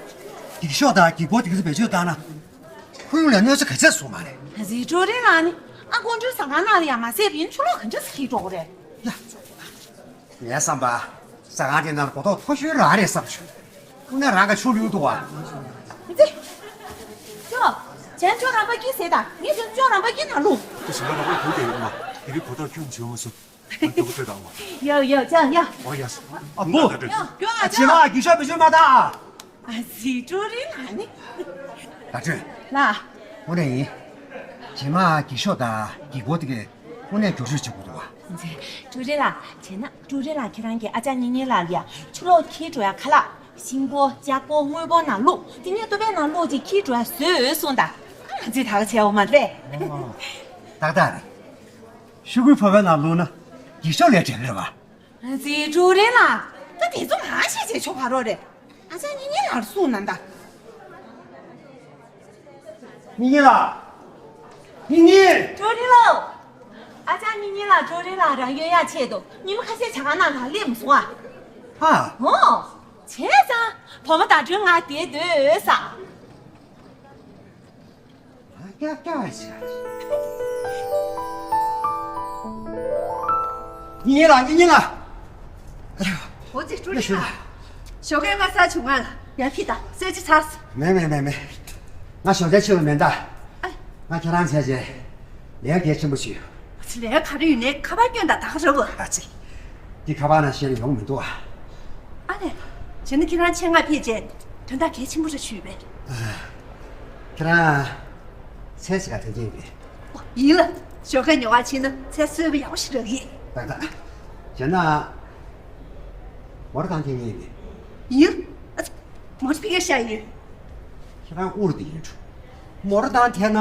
འགྱིག་ཤོག་དང་འགྱིག་ཕོར་དེ་ཚོ་བེད་སྤྱོད་བཏང་ན། ཁོར་ཡུག་ལ་གནོད་འཚེ་ག་ཚད་བཟོ་མ་རེད། རི་ཀྲུའུ་རིན་ལགས་ནི། ཨ། ཀོང་ཀྲུའུ་ཟ་ཁང་ནང་ལ་ཡང་མ་ཟད་པའི་ཆུ་ལོག་ག་འདྲ་ཞིག་འགྲོ་གི་རེད། ཡ། ངའི་བསམ་པ། ཟ་ཁང་དེ་ནང་གོ་རྟོགས་མཐོ་ཤོས་རང་རེད་བསམ་བྱུང་། དངོས་གནས་རང་གི་ཆུ་བླུགས་འདུག་བ། ཙི། ཅོ། ཅན་ཅོ་རམ་པ་ཀི་ཟེར་ད། ངས་ཅོ་ཅོ་རམ་པ་ཀི་ནང་བླུགས། ཁྱོད་ཞིང་ཁ་ལ་ཁོའི་བུ་དེ་ཡོད་མ། དེ་རིང་གོ་རྟོགས་ཁྱོད་བྱུང་མ་སོང་། ཨ། སྐྱོ་པོ་སྤྲོད་དང་བ། ཡ་ཡ་ཅ་ཡ། ཨོ་ཡ་སོ། ཨ་མོ། ཡ་ཡ་ཅ། ཨ་ཅེ་མ་འགྱིག་ཤོག་བེད་སྤྱོད་མ་བཏང་ཨ། ཨ་ཙི། ཀྲུའུ་རིན་ལགས་ནི། བརྡ་སྤྲོད། ལགས། དངོས་གནས་ཡིན། རྗེས་མ་འགྱིག་ཤོག་དང་འགྱིག་ཕོར་དེ་གས་དངོས་གནས་བསྒྱུར་བཅོས་བྱེད་དགོས་འདུག་བ། ཀྲུའུ་རིན་ལགས། བྱས་ན་ཀྲུའུ་རིན་ལགས་ཁྱེད་རང་གིས་ཨ་ཅག་གཉིས་གཉིས་ལགས་ལ་ཡ་ཆུ་ལོག་འཁྱེར་འགྲོ་ཡ་ཁ་ལག་ཤིང་ཕོར་ལྕགས་ཕོར་དངུལ་ཕོར་ནང་བླུགས། དེ་ནས་ཏོ་པའི་ནང་བླུགས་ཅིག་འཁྱེར་འགྲོ་ཡ་བཟོས་གསུངས་དང་། ང་ཚོས་ད་ག་བྱས་འོ་མ་རེད། ཏག་ཏག་རེད། ཤོག་གུའི་ཕོར་པའི་ནང་བླུགས་ན་འགྱིག་ཤོག་ལས་བྲལ་རེད་བ། ཨ་ཙི། ཀྲུའུ་རིན་ལགས། ད་དེ་ཚོ་ང་ཤེས་བྱས་ཆོག་ག་རོགས་རེད། ཨ་ཅག་གཉིས་གཉིས་ལགས་གསུངས་ན་ད། གཉིས་གཉིས་ལགས། གཉིས་གཉིས། ཀྲུའུ་རིན་ལགས། ཨ་ཅག་གཉིས་གཉིས་ལགས་ཀྲུའུ་རིན་ལགས་རང་གཡོལ་ཡ་ཆེད་དུ་ཉིན་མོ་ཁ་ཤས་ཇ་ཁང་ནང་ལ་སླེབས་མ་སོང་ཨ། ཨ། འོ། བྱས་ཙང་བུ་མོ་བརྡ་སྤྲོད་ང་བསྡད་སྡོད་ས། ཀྱག་ཀྱག་བྱས། གཉིས་གཉིས་ལགས། གཉིས་གཉིས་ལགས། འོ་ཙི། ཀྲུའུ་རིན་ལགས། ཞོགས་ཀས་ང་ས་བྱུང་ང་ལ་ཡར་ཕྱིན་དང་གསོལ་ཇ་ཟ། མེད་མེད་མེད་མེད། ང་ཞོགས་ཇ་ཕྱི་ལ་མེད་ད། ཨ། ང་ཁྱེད་རང་བྱས་རྗེས་ལས་ཀ་གལ་ཆེན་པོ་ཞིག་ཡོད། ལས་ཀ་ག་རེ་ཡོད་ནའི་ཁ་པར་སྐྱོན་དང་ད་ག་རེད་བ། ཨ་ཙི། འདི་ཁ་པར་ནང་བཤད་ན་ཡོང་མི་འདུག་ཨ། ཨ་ལས། བྱས་ན་ཁྱེད་རང་ཆེད་མངགས་ཕེབས་རྗེས་དོན་དག་གལ་ཆེན་པོ་རེ་ཞུས་པས། ཨ། ཁྱེད་རང་མཚན་ཞིག་ག་ཐོན་གྱིན་པས། ཨོ། ཡིན་ལ། ཞོགས་ཀས་ཉོ་བ་ཕྱིན་ན་མཚན་གསོལ་བ་ཡག་པོ་ཞིག་རག་གི། ཏག་ཏག། བྱས་ན་མོ་ཊ་བཏང་མཁན་ཡིན་པས། ཡིན། ཨ་ཙི། མོ་ཊ་ཕ་གིར་བཞག་ཡོད། ཁྱེད་རང་ཨུ་རུ་དེ་ཡིན་འགྲོ། མོ་ཊ་བཏང་ཐལ་ན་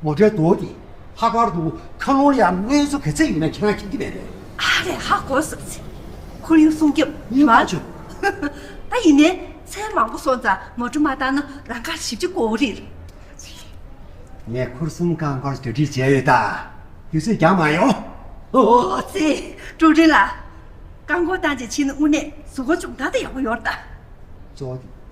མོ་ཊའི་རྡོ་དེ་ལྷག་པར་དུ་ཁ་ལོང་ལ་ཡང་དངོས་སུ་ག་ཚད་ཡོད་ན་ཁྱེད་རང་མཁྱེན་གྱི་མེད་པས། ཨ་ལས། ཧ་གོ་སོང་ཙི། ཁོར་ཡུག་སྲུང་སྐྱོབ་ཡིན་མ་བྱུང་། ད་ཡིན་ནའི་མཚན་མང་པོ་སོང་ཙང་མོ་ཊ་མ་བཏང་ན་རང་ཁ་ཞིབ་ཅིག་དགོས་རེད། ངས་ཁུར་གསུམ་རྐང་འཁོར་གྲ་སྒྲིག་བྱས་ཡོད་ད། དུས་ཚོད་འགྱངས་མ་ཡོང་། ཨོ་ཙི། ཀྲུའུ་རིན་ལགས། རྐང་འཁོར་བཏང་རྗེས་ཕྱིན་ན་དངོས་གནས་གཟུགས་པོ་སྦྱོང་བརྡར་དང་ཡག་པོ་ཡོད་རེད་ད། གཙོ་བོ་དེ་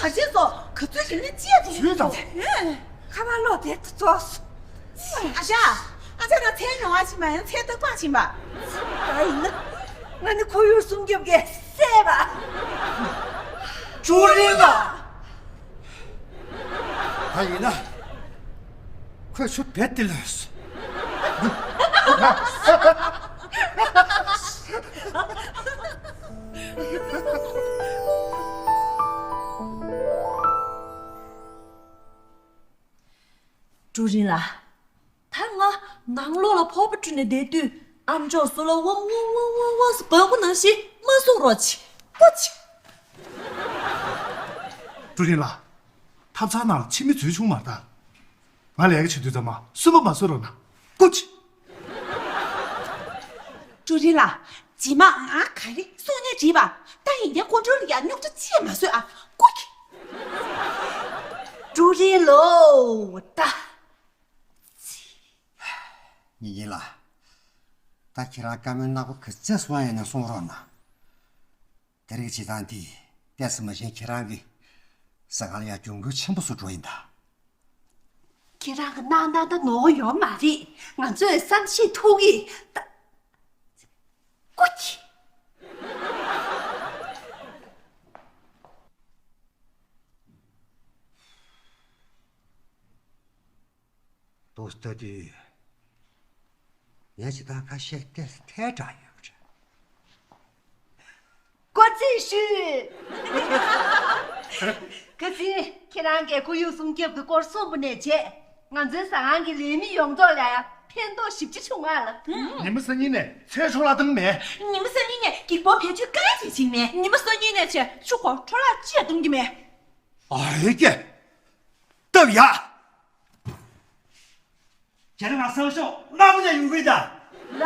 ཁྱེད་ག་བྱས་སོ། ག་ཚོད་ཞིག་ནི་ཅི་ཡ་དེ། ཚུལ་དང་། ཁ་པར་ལོག་དེ་ཚོ། ཨ་ཞ། ཨ་ཅག་ན་ཚེ་ཉོ་བ་ཕྱིན་པ་ཡང་ཚེ་རྟག་པར་ཕྱིན་པ། ད་ཡིན་ན། ང་ནི་ཁོར་ཡུག་སྲུང་སྐྱོབ་ཀྱི་སྲས་པ། ཅོ་རི་ལ། ད་ཡིན་ན། ཁོས་ཆུ་བེད་དེ་ལོས། ཀྲུའུ་རིན་ལགས། ད་ང་ནང་ལོགས་ལ་ཕོར་པ་བཀྲུས་ནས་བསྡད་དུས་ཨ་མཆོག་ཟུར་ལ་ཝང་ཝང་ཝང་ཝང་ཝང་ཟེར་འབབ་པ་ནང་བཞིན་མ་གསུང་རོགས་བྱེད། ཀོ་ཅི། ཀྲུའུ་རིན་ལགས། ཐབ་ཚང་ནང་ལ་ཕྱི་མི་འཛུལ་བྱུང་མ་རེད་ད། ང་ལས་ཀ་བྱེད་དུས་ཙམ་མ་སུན་པོ་མ་བཟོ་རོགས་གནང་། ཀོ་ཅི། ཀྲུའུ་རིན་ལགས། རྗེས་མ་ང་ག་རེ་གསུང་ནས་བྲིས་པ། ད་ཡིན་ཀྱང་ཁོང་ཁྲོ་ལ་ཡང་རྙོག་དྲ་ཅི་ཡང་མ་བཟོས་ཨ། ཀོ་ཅི། ཀྲུའུ་རིན་ལོ། ད། ཉི་ཉི་ལགས། ད་ཁྱེད་རང་བཀའ་མོལ་གནག་པོ་ག་ཚད་གསུང་ཡ་ཡིན་ན་གསུང་རོགས་གནང་། དེ་རིགས་བྱེད་སྟངས་དེས་ཏོག་ཙམ་མ་གཞི་ཁྱེད་རང་གི་ཟ་ཁང་ལ་ཡང་གྱོང་གུན་ཆེན་པོ་བཟོ་འགྲོ་ཡིན་ད། ཁྱེད་རང་གི་གནང་སྟངས་ད་ནོར་ཡོད་མ་རེད། ང་ཚོས་བསམ་ཤེས་ཐུབ་ཀྱི་ད། ཀོ་ཅི། ཏོག་ཙམ་ལྟ་དུས། ངས་ཇི་ལྟར་ཁ་ཤས་ཏོག་ཙམ་ཐལ་དྲགས་ཡོད་པ་རེད། སྐུ་རྩེད་ཞུས། ཁ་སང་ཁྱེད་རང་གིས་ཁོར་ཡུག་སྲུང་སྐྱོབ་ཀྱི་སྐོར་གསུངས་པ་ནས་བྱས། ང་ཚོའི་ཟ་ཁང་གི་ལས་མི་ཡོངས་རྫོགས་ལ་ཕན་ཐོགས་ཞེ་པོ་ཅིག་བྱུང་བ་ལ། ཉི་མ་གསར་རྙིང་ནས་ཚལ་འཕྲོ་བརླག་བཏང་མེད། ཉི་མ་གསར་རྙིང་ནས་གི་སྤོ་བེད་སྤྱོད་གང་ཡང་བྱེད་ཀྱི་མེད། ཉི་མ་གསར་རྙིང་ནས་བྱས་ཆུ་ཁོ་འཕྲོ་བརླག་ཅི་ཡང་གཏོང་གི་མེད། ཨ་རེ་ཀྱེ། སྟབས་ཡག་ཁྱེད་རང་ང་སང་ཞོགས་དམར་པོ་ཉལ་ཡོང་གི་ཡིན་ད། ལ།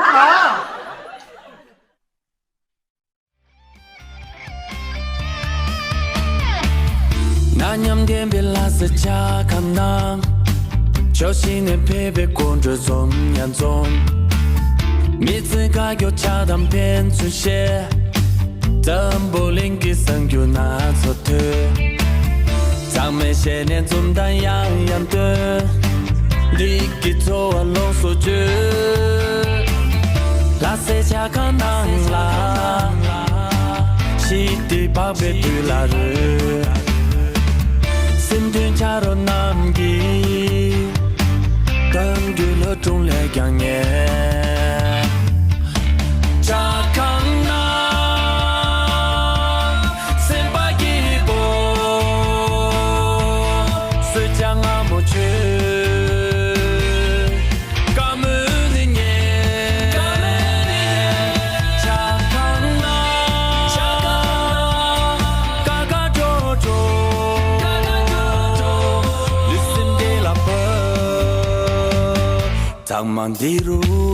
ན་མཉམ་ལྡན་པའི་ལྷ་ས་ཆ་ཁམས་ནང་། ཕྱོགས་བཞི་ནས་ཕེབས་པའི་དགོད་བྲོ་འཛོམས་ཡང་འཛོམས། མི་ཚེ་དཀའ་སྐྱོ་ཆགས་སྡང་ཕན་ཚུན་བཤད། འཛམ་བུ་གླིང་གི་གསར་འགྱུར་སྣ་ཚོགས་ཐོས། ཚང་མས་བཤད་ནས་འཛུམ་མདངས་ཡང་ཡང་སྟོན། འདི་གི་ཚོར་བ་ལོངས་སུ་སྤྱོད། ལྷ་སའི་ཆ་ཁང་ནང་ལ། ཞི་བདེ་འཕགས་པའི་དུས་ལ་རོལ། སེམས་མཐུན་ཆ་རོགས་རྣམས་ཀྱིས། ཀྲུང་ལས་ཀྱང་ཉེ། ཇ་ཁང་ན་སེམས་པ་སྐྱིད་པོ། གསོལ་ཇ་མངར་མོ་མཆོད། བཀའ་མོལ་ནི་ཉེ། ཇ་ཁང་ན་དཀར་དཀར་སྤྲོ་སྤྲོ། ལུས་སེམས་བདེ་ལ་བབས། ཚང་མ་འདི་རུ།